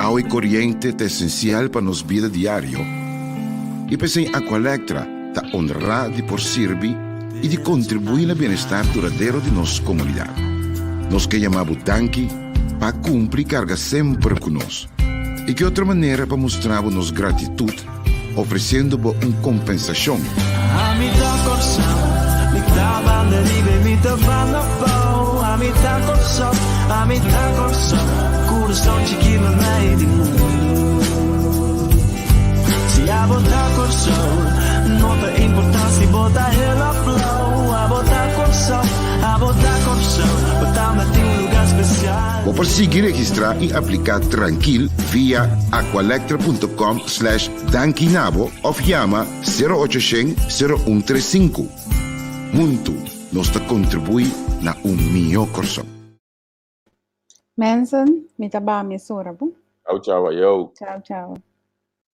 Awa i koriente ta esensial pa nos bida diario i p'esei Aqualectra ta honrá di por sirbi i di kontribuí na bienestar duradero di nos komunidat. Nos ke yama bo danki pa kumpli karga semper ku nos. I ki otro manera pa mustra bo nos gratitut ofresiendo bo un kompensashon?
Ami ta Kòrsou, mi ta banda riba i mi ta banda abou. Ami ta Kòrsou, ami ta Kòrsou, kurason chikí meimei di mundu. Si abo ta Kòrsou, no ta importá si bo ta hel òf blou. Abo ta Kòrsou, abo ta Kòrsou, bo tambe tin un lugá spesial.
Bo por sigui registrá i apliká trankil via aqualectra.com slash dankinabo òf yama 0800 0135. Huntu nos ta kontribuí na un mihó Kòrsou.
Mensen, mi ta ba mesora, bo.
Chau chau, ayo.
Chau chau.